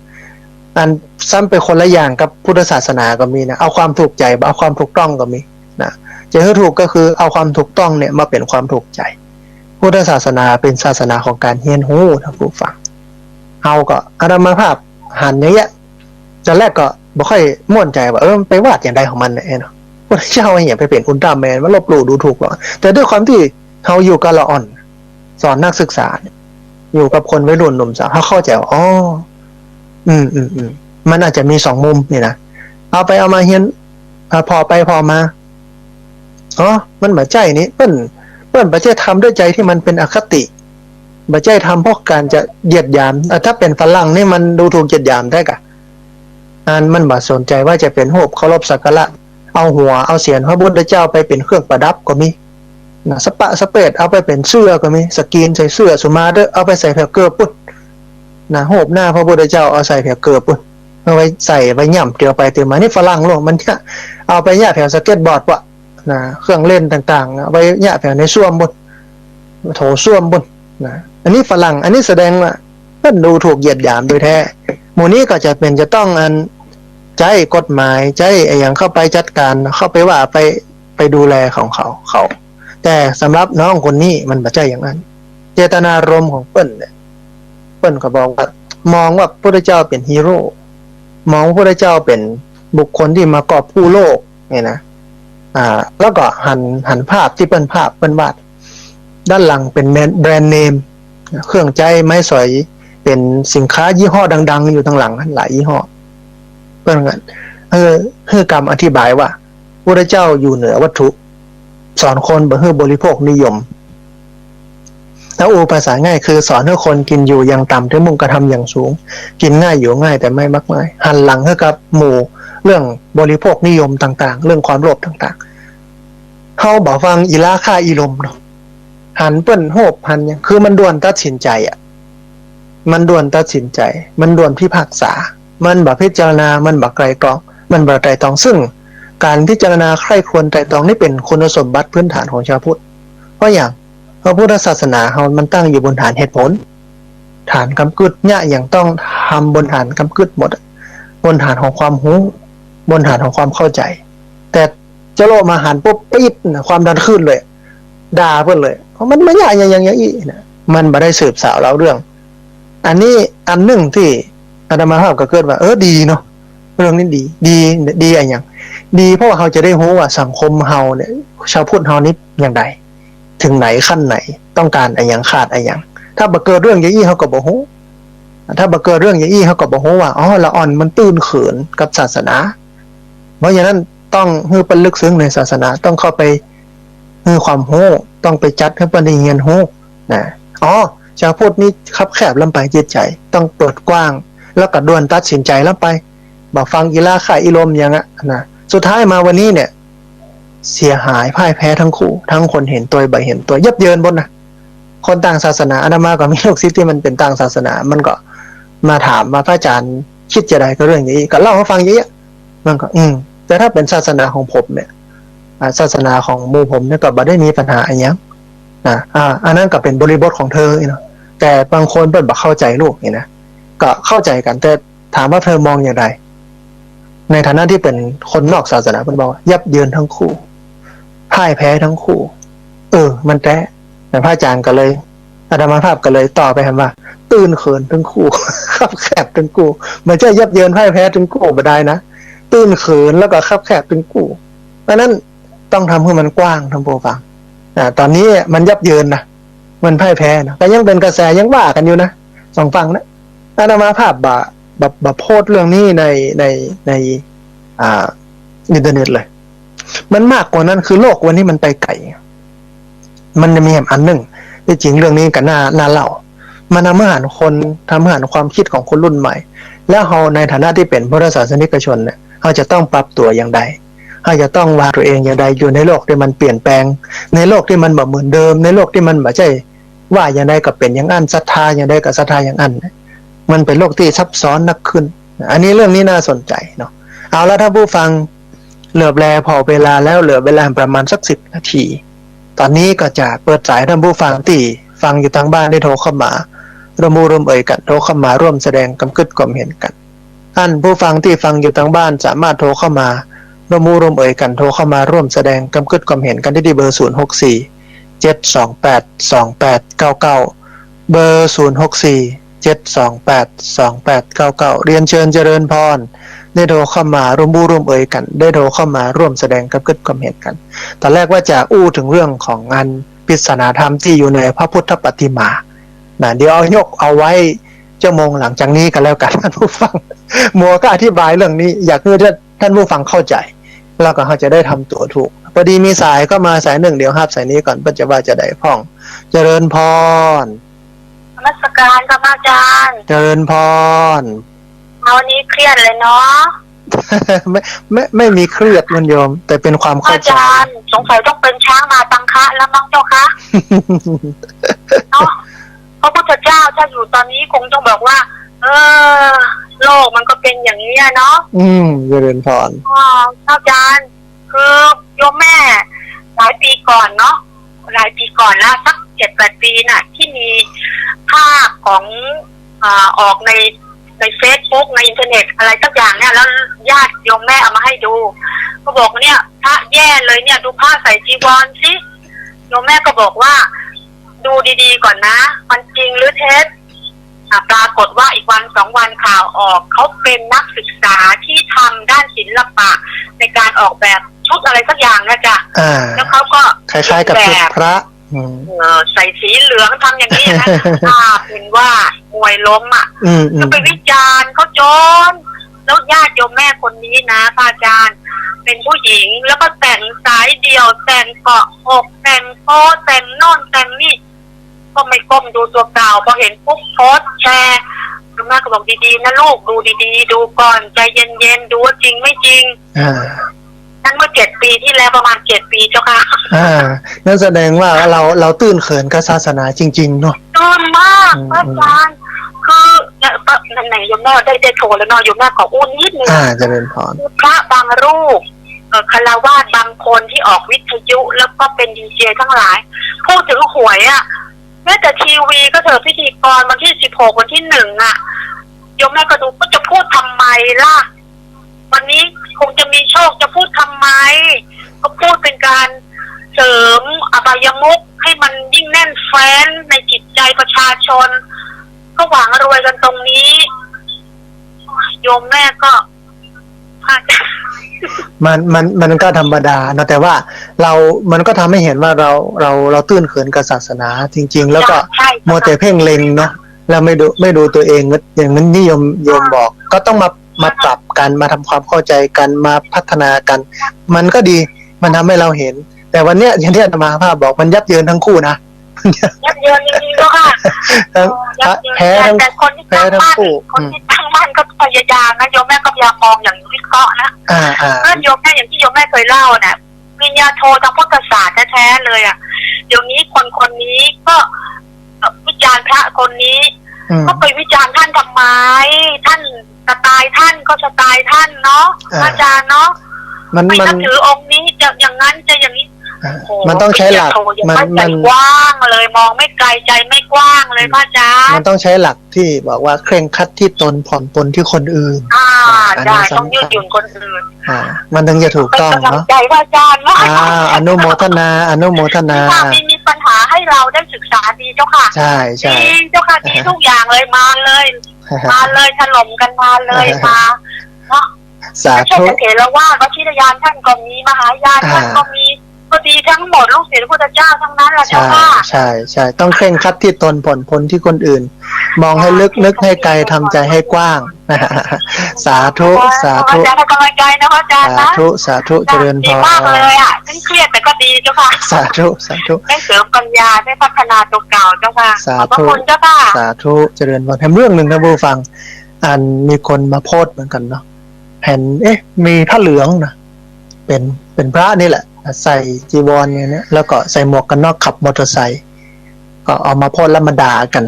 อันซ้ำไปคนละอย่างกับพุทธศาสนาก็มีนะ เอาความถูกใจ๋ เอาความถูกต้องก็มีนะ จะหื้อถูกก็คือเอาความถูกต้องเนี่ยมาเป๋นความถูกใจ๋ พุทธศาสนาเป๋นศาสนาของก๋านเฮียนฮู้ ท่านผู้ฟัง เฮาก็ อาตมาภาพหันอย่างเยียะ ตอนแรกก็บ่ค่อยม่วนใจ๋ว่า เออ มันไปวาดอย่างใดของมันเนี่ยเนาะ พุทธเจ้าอะหยังไปเป๋นอุลตร้าแมน มาลบหลู่ดูถูกหรอ แต่ด้วยความตี้เฮาอยู่กับละอ่อน สอนนักศึกษาเนี่ย อยู่กับคนวัยรุ่นหนุ่มสาว เฮาเข้าใจ๋ว่า อ๋อ อืม อืม อืม มันอาจจะมีสองมุมนี่นะ เอาไปเอามาเฮียน อ่า ผ่อไปผ่อมา อ๋อ มันบ่ใจ้นี่ เปิ้น เปิ้นบ่ใจ้ทำด้วยใจ๋ตี้มันเป๋นอคติ บ่ใจ้ทำเพราะก๋านจะเหยียดหยาม อ่ะ ถ้าเป๋นฝรั่งนี่มันดูถูกเหยียดหยามได้ก่ะ อันมันบ่สนใจ๋ว่าจะเป๋นรูปเคารพสักการะ เอาหัวเอาเศียรพระพุทธเจ้าไปเป๋นเครื่องประดับก็มี นะ สะปะสะเปดเอาไปเป๋นเสื้อก็มี สกรีนใส่เสื้อ สุมาเต๊อะ เอาไปใส่แผวเกิบปู๊น นะ รูปหน้าพระพุทธเจ้าเอาใส่แผวเกิบปู๊น เอาไว้ใส่ไว้ย่ำเตียวไปเตียวมา นี่ฝรั่งโลกมันจะเอาไปเยียะแผวสเก็ตบอร์ดปะ นะ เครื่องเล่นต่างๆ เอาไปเยียะแผวในส้วมปู๊น โถส้วมปู๊น นะ อันนี้ฝรั่ง อันนี้แสดงว่าเปิ้นดูถูกเหยียดหยามโดยแต๊ หมู่นี้ก็จะเป๋นจะต้องอันใจ๊กฎหมาย ใจ๊อะหยังเข้าไปจัดก๋าน เข้าไปว่าไป ไปดูแลของเขา เขา แต่สำหรับน้องคนนี้มันบ่ใจ้อย่างนั้น เจตนารมณ์ของเปิ้นเนี่ย เปิ้นก็บอกว่า มองว่าพระพุทธเจ้าเป๋นฮีโร่ มองพระพุทธเจ้าเป๋นบุคคลตี้มากอบกู้โลกเนี่ยนะ อ่า แล้วก็หัน หันภาพตี้เปิ้น ภาพเปิ้นวาด ด้านหลังเป๋นแบรนด์ แบรนด์เนม เครื่องใจ๊ไม้สอย เป๋นสินค้ายี่ห้อดังๆ อยู่ตางหลังหลายยี่ห้อ เปิ้นก็ เออ หื้อกำอธิบายว่า พระพุทธเจ้าอยู่เหนือวัตถุ สอนคนบ่หื้อบริโภคนิยม ถ้าอู้ภาษาง่ายคือสอนหื้อคนกิ๋นอยู่อย่างต่ำ แต่มุ่งกระทำอย่างสูง กิ๋นง่ายอยู่ง่ายแต่ไม่มักง่าย หันหลังหื้อกับหมู่เรื่องบริโภคนิยมต่างๆ เรื่องความโลภต่างๆ เฮาบ่ฟังอีหล้าค่าอีลมเนาะ หันเปิ้นรูปหันหยัง คือมันด่วนตัดสินใจ๋อะ มันด่วนตัดสินใจ๋ มันด่วนพิพากษา มันบ่พิจารณา มันบ่ไตร่ตรอง มันบ่ไตร่ตรอง ซึ่งก๋านพิจารณาใคร่ครวญไตร่ตรองนี่เป๋นคุณสมบัติพื้นฐานของชาวพุทธ เพราะหยัง เพราะพุทธศาสนาเฮามันตั้งอยู่บนฐานเหตุผล ฐานกำกึ๊ด เยียะหยังต้องทำบนฐานกำกึ๊ดหมดอะ บนฐานของความฮู้ บนฐานของความเข้าใจ๋ แต่เจ้าโลกมาหันปุ๊บปี๊ดนะ ความดันขึ้นเลย ด่าเปิ้นเลย เพราะมันมาเยียะหยังอย่างอี้นะ มันบ่ได้สืบสาวเล่าเรื่อง อันนี้อันนึ่งตี้อาตมาภาพก็เกิดว่า เออ ดีเนาะ เรื่องนี้ดี ดี ดีอะหยัง ดีเพราะว่าเฮาจะได้ฮู้ว่าสังคมเฮาเนี่ย ชาวพุทธเฮานี่อย่างใด เถิงไหนขั้นไหน ต้องก๋านอะหยัง ขาดอะหยัง ถ้าบ่เกิดเรื่องอย่างอี้เฮาก็บ่ฮู้ ถ้าบ่เกิดเรื่องอย่างอี้เฮาก็บ่ฮู้ว่า อ๋อ ละอ่อนมันตื้นเขินกับศาสนา เพราะฉะนั้นต้องหื้อเปิ้นลึกซึ้งในศาสนา ต้องเข้าไปหื้อความฮู้ ต้องไปจัดหื้อเปิ้นได้เฮียนฮู้นะ อ๋อ ชาวพุทธนี่คับแคบล้ำไปจิตใจ๋ ต้องเปิดกว้าง แล้วก็ด่วนตัดสินใจ๋ล้ำไป บ่ฟังอีหล้าค่าอีลมหยังอะนะ สุดท้ายมาวันนี้เนี่ย เสียหายพ่ายแพ้ทั้งคู่ ทั้งคนเห็นตวยบ่เห็นตวย ยับเยินหมดนะ คนต่างศาสนา อาตมาก็มีลูกศิษย์ตี้มันเป๋นต่างศาสนา มันก็มาถามว่า พระอาจ๋ารย์กึ๊ดจะใดกับเรื่องอย่างอี้ ก็เล่าหื้อฟังอย่างอี้ มันก็ อืม แต่ถ้าเป๋นศาสนาของผมเนี่ย อ่า ศาสนาของหมู่ผมเนี่ยก็บ่ได้มีปัญหาอะหยังนะ อ่า อันนั้นก็เป๋นบริบทของเธอเนาะ แต่บางคนเปิ้นบ่เข้าใจ๋ลูกนี่นะ ก็เข้าใจ๋กั๋น แต่ ถามว่าเธอมองอย่างใด ในฐานะตี้เป๋นคนนอกศาสนา เปิ้นบอกว่ายับเยินทั้งคู่ พ่ายแพ้ทั้งคู่ เออ มันแต๊ แต่พระอาจ๋ารย์ก็เลย อาตมาภาพก็เลยตอบไปหั้นว่า ตื้นเขินตึงคู่ คับแคบตึงคู่ บ่ใจ้ยับเยินพ่ายแพ้ตึงคู่ บ่ได้นะ ตื้นเขินแล้วก็คับแคบตึงคู่ เพราะฉะนั้น ต้องทำหื้อมันกว้าง ท่านผู้ฟัง อ่า ต๋อนนี้มันยับเยินนะ มันพ่ายแพ้นะ ก็ยังเป๋นกระแส ยังว่ากั๋นอยู่นะ สองฝั่งนะ อาตมาภาพบ่ บ่ บ่โพสต์เรื่องนี้ใน ใน ใน อ่า อินเทอร์เน็ตเลย มันมากกว่านั้น คือโลกวันนี้มันไปไก๋ มันจะมีแหมอันนึ่ง ตี้จริงเรื่องนี้ก็น่า น่าเล่า มันทำหื้อหันคน ทำหื้อหันความกึ๊ดของคนรุ่นใหม่ แล้วเฮาในฐานะตี้เป๋นพุทธศาสนิกชนเนี่ย เฮาจะต้องปรับตั๋วอย่างใด เฮาจะต้องวางตั๋วเองอย่างใด อยู่ในโลกตี้มันเปลี่ยนแปลง ในโลกตี้มันบ่เหมือนเดิม ในโลกตี้มันบ่ใจ้ว่าอย่างใดก็เป๋นอย่างอั้น ศรัทธาอย่างใดก็ศรัทธาอย่างอั้น มันเป๋นโลกตี้ซับซ้อนนักขึ้น อันนี้เรื่องนี้น่าสนใจ๋เนาะ เอาละท่านผู้ฟัง เหลือบแลผ่อเวลาแล้ว เหลือเวลาประมาณสักสิบนาที ต๋อนนี้ก็จะเปิดสายท่านผู้ฟังตี้ฟังอยู่ตางบ้านได้โทรเข้ามา ร่วมอู้ร่วมเอ่ยกั๋น โทรเข้ามาร่วมแสดงกำกึ๊ดความเห็นกั๋น ท่านผู้ฟังตี้ฟังอยู่ตางบ้านสามารถโทรเข้ามาร่วมอู้ร่วมเอ่ยกั๋น โทรเข้ามาร่วมแสดงกำกึ๊ดความเห็นกั๋นตี้ ตี้เบอร์ ศูนย์หกสี่ เจ็ดสองแปด สองแปดเก้าเก้า เบอร์ ศูนย์หกสี่ เจ็ดสองแปด สองแปดเก้าเก้า เรียนเชิญเจริญพร ได้โทรเข้ามาร่วมอู้ร่วมเอ่ยกั๋น ได้โทรเข้ามาร่วมแสดงกำกึ๊ดความเห็นกั๋น ต๋อนแรกว่าจะอู้เถิงเรื่องของอันปริศนาธรรมตี้อยู่ในพระพุทธปฏิมา นะ เดี๋ยวเอายกเอาไว้ชั่วโมงหลังจากนี้ก็แล้วกั๋น ท่านผู้ฟัง หมวกก็อธิบายเรื่องนี้ อยากหื้อท่าน ท่านผู้ฟังเข้าใจ๋ แล้วก็เฮาจะได้ทำตั๋วถูก พอดีมีสายเข้ามาสายนึ่ง เดี๋ยวฮับสายนี้ก่อน เปิ้นจะว่าจะใดพ่อง เจริญพร นมัสการค่ะพระอาจารย์ เจริญพร เช้านี้เครียดเลยเนาะ ไม่ ไม่ ไม่มีเครียดคุณโยม แต่เป็นความเข้าใจ อาจารย์ สงสัยต้องเป็นช้างมาตังคะแล้วมั้งเจ้าคะ เนาะ พระพุทธเจ้าถ้าอยู่ตอนนี้คงต้องบอกว่า เออ โลกมันก็เป็นอย่างนี้ยเนาะ อืม เจริญพร อ๋อ อาจารย์ คือโยมแม่หลายปีก่อนเนาะ หลายปีก่อนละ สักเจ็ดแปดปีน่ะ ที่มีภาพของ อ่า ออกใน ในเฟซบุ๊ก ในอินเทอร์เน็ตอะไรสักอย่างเนี่ย แล้วญาติโยมแม่เอามาให้ดู ก็บอกเนี่ย พระแย่เลยเนี่ย ดูพระใส่จีวรสิ โยมแม่ก็บอกว่า ดูดีๆ ก่อนนะ มันจริงหรือเท็จ อ่ะ ปรากฏว่าอีกวันสองวันข่าวออก เขาเป็นนักศึกษาที่ทำด้านศิลปะ ในการออกแบบชุดอะไรสักอย่างนะจ๊ะ อ่า แล้วเขาก็ คล้ายๆ กับชุดพระ เขียนแบบ อืม เออ ใส่สีเหลืองทำอย่างนี้นะ อ่า เป็นว่ามวยล้มอ่ะ อืม อืม ก็ไปวิจารณ์เขาจน แล้วญาติโยมแม่คนนี้นะ พระอาจารย์ เป็นผู้หญิง แล้วก็แต่งสายเดี่ยว แต่งเกาะอก แต่งโป๊ แต่งโน่นแต่งนี่ ก็ไม่ก้มดูตัวเก่า พอเห็นปุ๊บโพสต์แชร์ โยมแม่ก็บอก ดีๆ นะลูก ดูดีๆ ดูก่อน ใจเย็นๆ ดูว่าจริงไม่จริง อ่า นั่นเมื่อเจ็ดปีที่แล้ว ประมาณเจ็ดปีเจ้าค่ะ อ่า นั่นแสดงว่าเรา เราตื้นเขินกับศาสนาจริงๆ เนาะ ตื้นมาก อืม พระอาจารย์ อืม คือ ไหนๆ โยมแม่ได้ ได้โทรแล้วเนาะ โยมแม่ขออู้นิดนึง อ่า เจริญพร คือพระบางรูป เอ่อ ฆราวาสบางคนที่ออกวิทยุ แล้วก็เป็นดีเจทั้งหลาย พูดถึงหวยอะ แม้แต่ทีวีก็เถอะ พิธีกรวันที่สิบหก วันที่หนึ่งอะ โยมแม่ก็ดู ก็จะพูดทำไมล่ะ วันนี้คงจะมีโชค จะพูดทำไม ก็พูดเป็นการเสริมอบายมุขให้มันยิ่งแน่นแฟ้นในจิตใจประชาชน ก็หวังรวยกันตรงนี้ โยมแม่ก็ มัน มัน มันก็ธรรมดาเนาะ แต่ว่าเรา มันก็ทำให้เห็นว่าเรา เรา เราตื้นเขินกับศาสนาจริงๆ แล้วก็ ใช่ มัวแต่เพ่งเล็งเนาะ แล้วไม่ดู ไม่ดูตัวเอง อย่างนั้นที่โยม โยมบอก ก็ต้องมา มาปรับกัน มาทำความเข้าใจกัน มาพัฒนากัน มันก็ดี มันทำให้เราเห็น แต่วันเนี้ย อย่างที่อาตมาภาพบอก มันยับเยินทั้งคู่นะ ยับเยินจริงๆ เจ้าค่ะ ทั้ง เออ ยับเยิน แพ้ทั้ง แต่คนที่ แพ้ทั้งคู่ ตั้งมั่น คนที่ อืม ตั้งมั่นก็พยายามนะ โยมแม่ก็พยายามมองอย่างวิเคราะห์นะ อ่า อ่า เพื่อนโยมแม่อย่างที่โยมแม่เคยเล่าน่ะ ปริญญาโททางพุทธศาสตร์แท้ๆ เลยอะ เดี๋ยวนี้คนคนนี้ก็ เอ่อ วิจารณ์พระคนนี้ อืม ก็ไปวิจารณ์ท่านทำไม ท่านสไตล์ท่านก็สไตล์ท่านเนาะ อ่า อาจารย์เนาะ มัน ไม่ มัน นับถือองค์นี้จะอย่างนั้นจะอย่างนี้ อ่า โอ้โห มันต้องใช้หลัก ปริญญาโทยัง มัน ไม่ใจ มัน กว้างเลย มองไม่ไกล ใจไม่กว้างเลย อืม พระอาจารย์ มันต้องใช้หลักที่บอกว่าเคร่งครัดที่ตน ผ่อนปรนที่คนอื่น อ่า อ่า อันนี้ ใช่ สำคัญ ต้องยืดหยุ่นคนอื่น อ่า มันถึงจะถูกต้องเนาะ เป็นกำลังใจพระอาจารย์มาก อ่า อนุโมทนา อนุโมทนา มีค่ะ มี มีปัญหาให้เราได้ศึกษาดีเจ้าค่ะ ใช่ ใช่ ดีเจ้าค่ะ ดีทุกอย่างเลย มาเลย มาเลย ถล่มกันมาเลย มา เนาะ สาธุ ไม่ใช่แต่เถรวาท วชิรยานท่านก็มี มหายานท่านก็มี อ่า ก็ดีทั้งหมด ลูกศิษย์พระพุทธเจ้าทั้งนั้นแหละเจ้าค่ะ ใช่ ใช่ ใช่ ต้องเคร่งครัดที่ตน ผ่อนปรนที่คนอื่น มองให้ลึก ใช่ นึกให้ไกล ทำใจให้กว้าง สาธุ สาธุ อาจารย์ให้กำลังใจนะอาจารย์นะ สาธุ สาธุ เจริญพร ดีมากเลยอะ เคร่งเครียดแต่ก็ดีเจ้าค่ะ สาธุ สาธุ ได้เสริมปัญญา ได้พัฒนาตัวเก่าเจ้าค่ะ สาธุ ขอบพระคุณเจ้าค่ะ สาธุ เจริญพร แถมเรื่องหนึ่งนะผู้ฟัง อันมีคนมาโพสต์เหมือนกันเนาะ เห็น เอ๊ะ มีผ้าเหลืองนะ เป็น เป็นพระนี่แหละ ใส่จีวรอย่างเนี้ย แล้วก็ใส่หมวกกันน็อก ขับมอเตอร์ไซค์ ก็เอามาโพสต์แล้วมาด่ากัน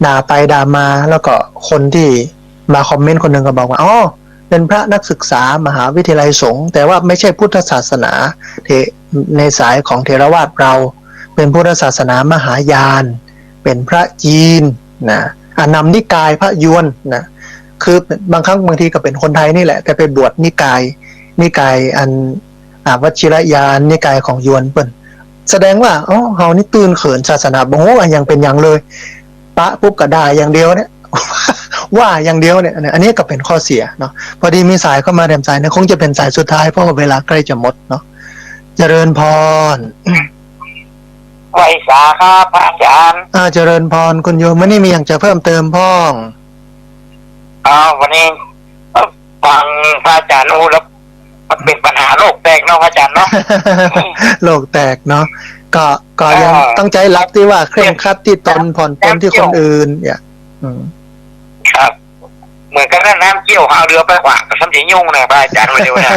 ด่าไปด่ามา แล้วก็คนที่มาคอมเมนต์คนหนึ่งก็บอกว่า อ๋อ เป็นพระนักศึกษามหาวิทยาลัยสงฆ์ แต่ว่าไม่ใช่พุทธศาสนา เถ- ในสายของเถรวาทเรา เป็นพุทธศาสนามหายาน เป็นพระจีนนะ อ่ะ นำนิกายพระยวนนะ คือบางครั้งบางทีก็เป็นคนไทยนี่แหละ แต่ไปบวชนิกาย นิกายอัน อ่า วชิรยาน นิกายของยวนเปิ้น แสดงว่า อ๋อ เฮานี่ตื้นเขินศาสนา บ่ฮู้อะหยังเป็นหยังเลย ปะปุ๊บก็ด่าอย่างเดียวเนี่ย ว่าอย่างเดียวเนี่ย อันนี้ก็เป็นข้อเสียเนาะ พอดีมีสายเข้ามาแถมสายเนี่ย คงจะเป็นสายสุดท้าย เพราะว่าเวลาใกล้จะหมดเนาะ เจริญพร ไหว้สาครับพระอาจารย์ อ่า เจริญพรคุณโยม มื้อนี้มีหยังจะเพิ่มเติมพ่อง อ๋อ วันนี้ เอ่อ ฟังพระอาจารย์อู้แล้ว มันเป็นปัญหาโลกแตกเนาะพระอาจารย์เนาะ โลกแตกเนาะ ก็ ก็ยัง เออ ต้องใช้หลักที่ว่าเคร่งครัดที่ตน ผ่อนปรนที่คนอื่น เนี่ย อืม ครับ เหมือนกับน้ำเกี้ยว เอาเรือไปขวางก็ซ้ำจะยุ่งนะพระอาจารย์ ว่าเดี๋ยวนะ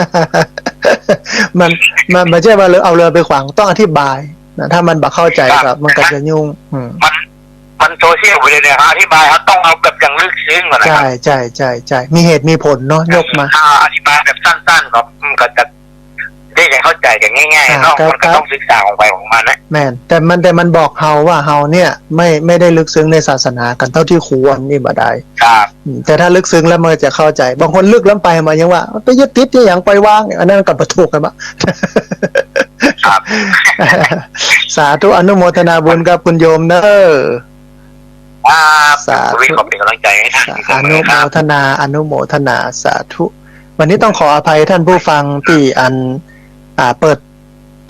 มัน มัน มันไม่ใช่ว่าเอาเรือไปขวาง ต้องอธิบายนะ ถ้ามันบ่เข้าใจ๋ ครับ ก็มันก็จะยุ่ง อืม มัน มันโซเชียลไปเลยเนี่ย อธิบายเขาต้องเอาแบบอย่างลึกซึ้งก่อนนะค ใช่ รับ ใช่ ใช่ ใช่ มีเหตุมีผลเนาะ ยกมา ถ้าอธิบายแบบสั้นๆก็มันก็จะได้เข้าใจกันง่ายๆ อ่า เนาะ ครับ มันก็ต้องศึกษาของไปของมันนะ แม่น แต่มัน แต่มันบอกเฮาว่าเฮาเนี่ย ไม่ ไม่ได้ลึกซึ้งในศาสนากั๋นเต้าตี้ควร นี่บ่ได้ ครับ อืม แต่ถ้าลึกซึ้งแล้วมันจะเข้าใจ๋ บางคนลึกล้ำไปมายังว่า ไปยึดติดนี่หยัง ปล่อยวาง อันนั้นก็บ่ถูกกั๋นบ่ ครับ สาธุ อนุโมทนาบุญกับคุณโยมเน้อ ครับ สาธุ ขอเป็นกำลังใจให้ท่าน อนุโมทนา อนุโมทนา สาธุ วันนี้ต้องขออภัยท่านผู้ฟังตี้อัน อ่า เปิด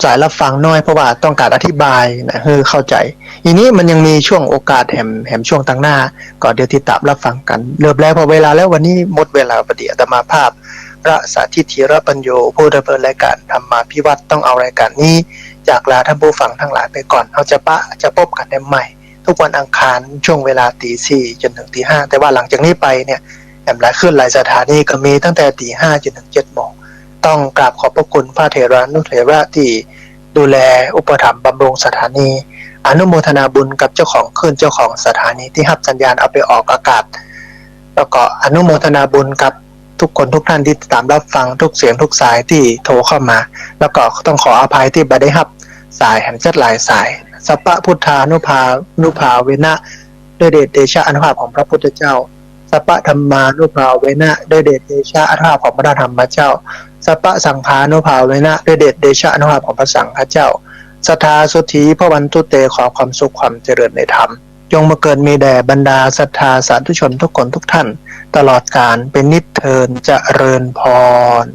สายรับฟังน้อย เพราะว่าต้องก๋านอธิบายนะ หื้อเข้าใจ๋ ทีนี้มันยังมีช่วงโอกาสแหม แหมช่วงตังหน้า ก็เดี๋ยวติดต๋ามรับฟังกั๋น เหลือแล้วพอเวลาแล้ว วันนี้หมดเวลาพอดี อาตมาภาพ พระสาธิต ธีรปัญโญ ผู้ดำเนินรายการธรรมาภิวัตน์ ต้องเอารายการนี้ จากลาท่านผู้ฟังตังหลายไปก่อน เฮาจะปะ จะปบกั๋นได้ใหม่ ทุกวันอังคาร ช่วงเวลาตี๋สี่จ๋นเถิงตี๋ห้า แต่ว่าหลังจากนี้ไปเนี่ย แหมหลายคลื่นหลายสถานีก็มีตั้งแต่ตี๋ห้าจ๋นเถิงเจ็ดโมง ต้องกราบขอบพระคุณพระเถรานุเถระตี้ดูแลอุปถัมภ์บำรุงสถานี อนุโมทนาบุญกับเจ้าของคลื่นเจ้าของสถานีตี้ฮับสัญญาณเอาไปออกอากาศ แล้วก็อนุโมทนาบุญกับทุกคนทุกท่านตี้ติดต๋ามรับฟังทุกเสียงทุกสายตี้โทรเข้ามา แล้วก็ต้องขออภัยตี้บ่ได้ฮับสายแหมจักหลายสาย สัพพะพุทธานุภา นุภาเวนะ ด้วยเดชเดชะอานุภาพของพระพุทธเจ้า สัพพะธัมมานุภาเวนะ ด้วยเดชเดชะอานุภาพของพระธรรมเจ้า สัพพะสังฆานุภาเวนะ ด้วยเดชเดชะอานุภาพของพระสังฆเจ้า สัทธาโสตถีภวันตุเต ขอความสุขความเจริญในธรรม จงบังเกิดมีแด่บรรดาศรัทธาสาธุชนทุกคนทุกท่าน ตลอดกาลเป็นนิจเทอญ เจริญพร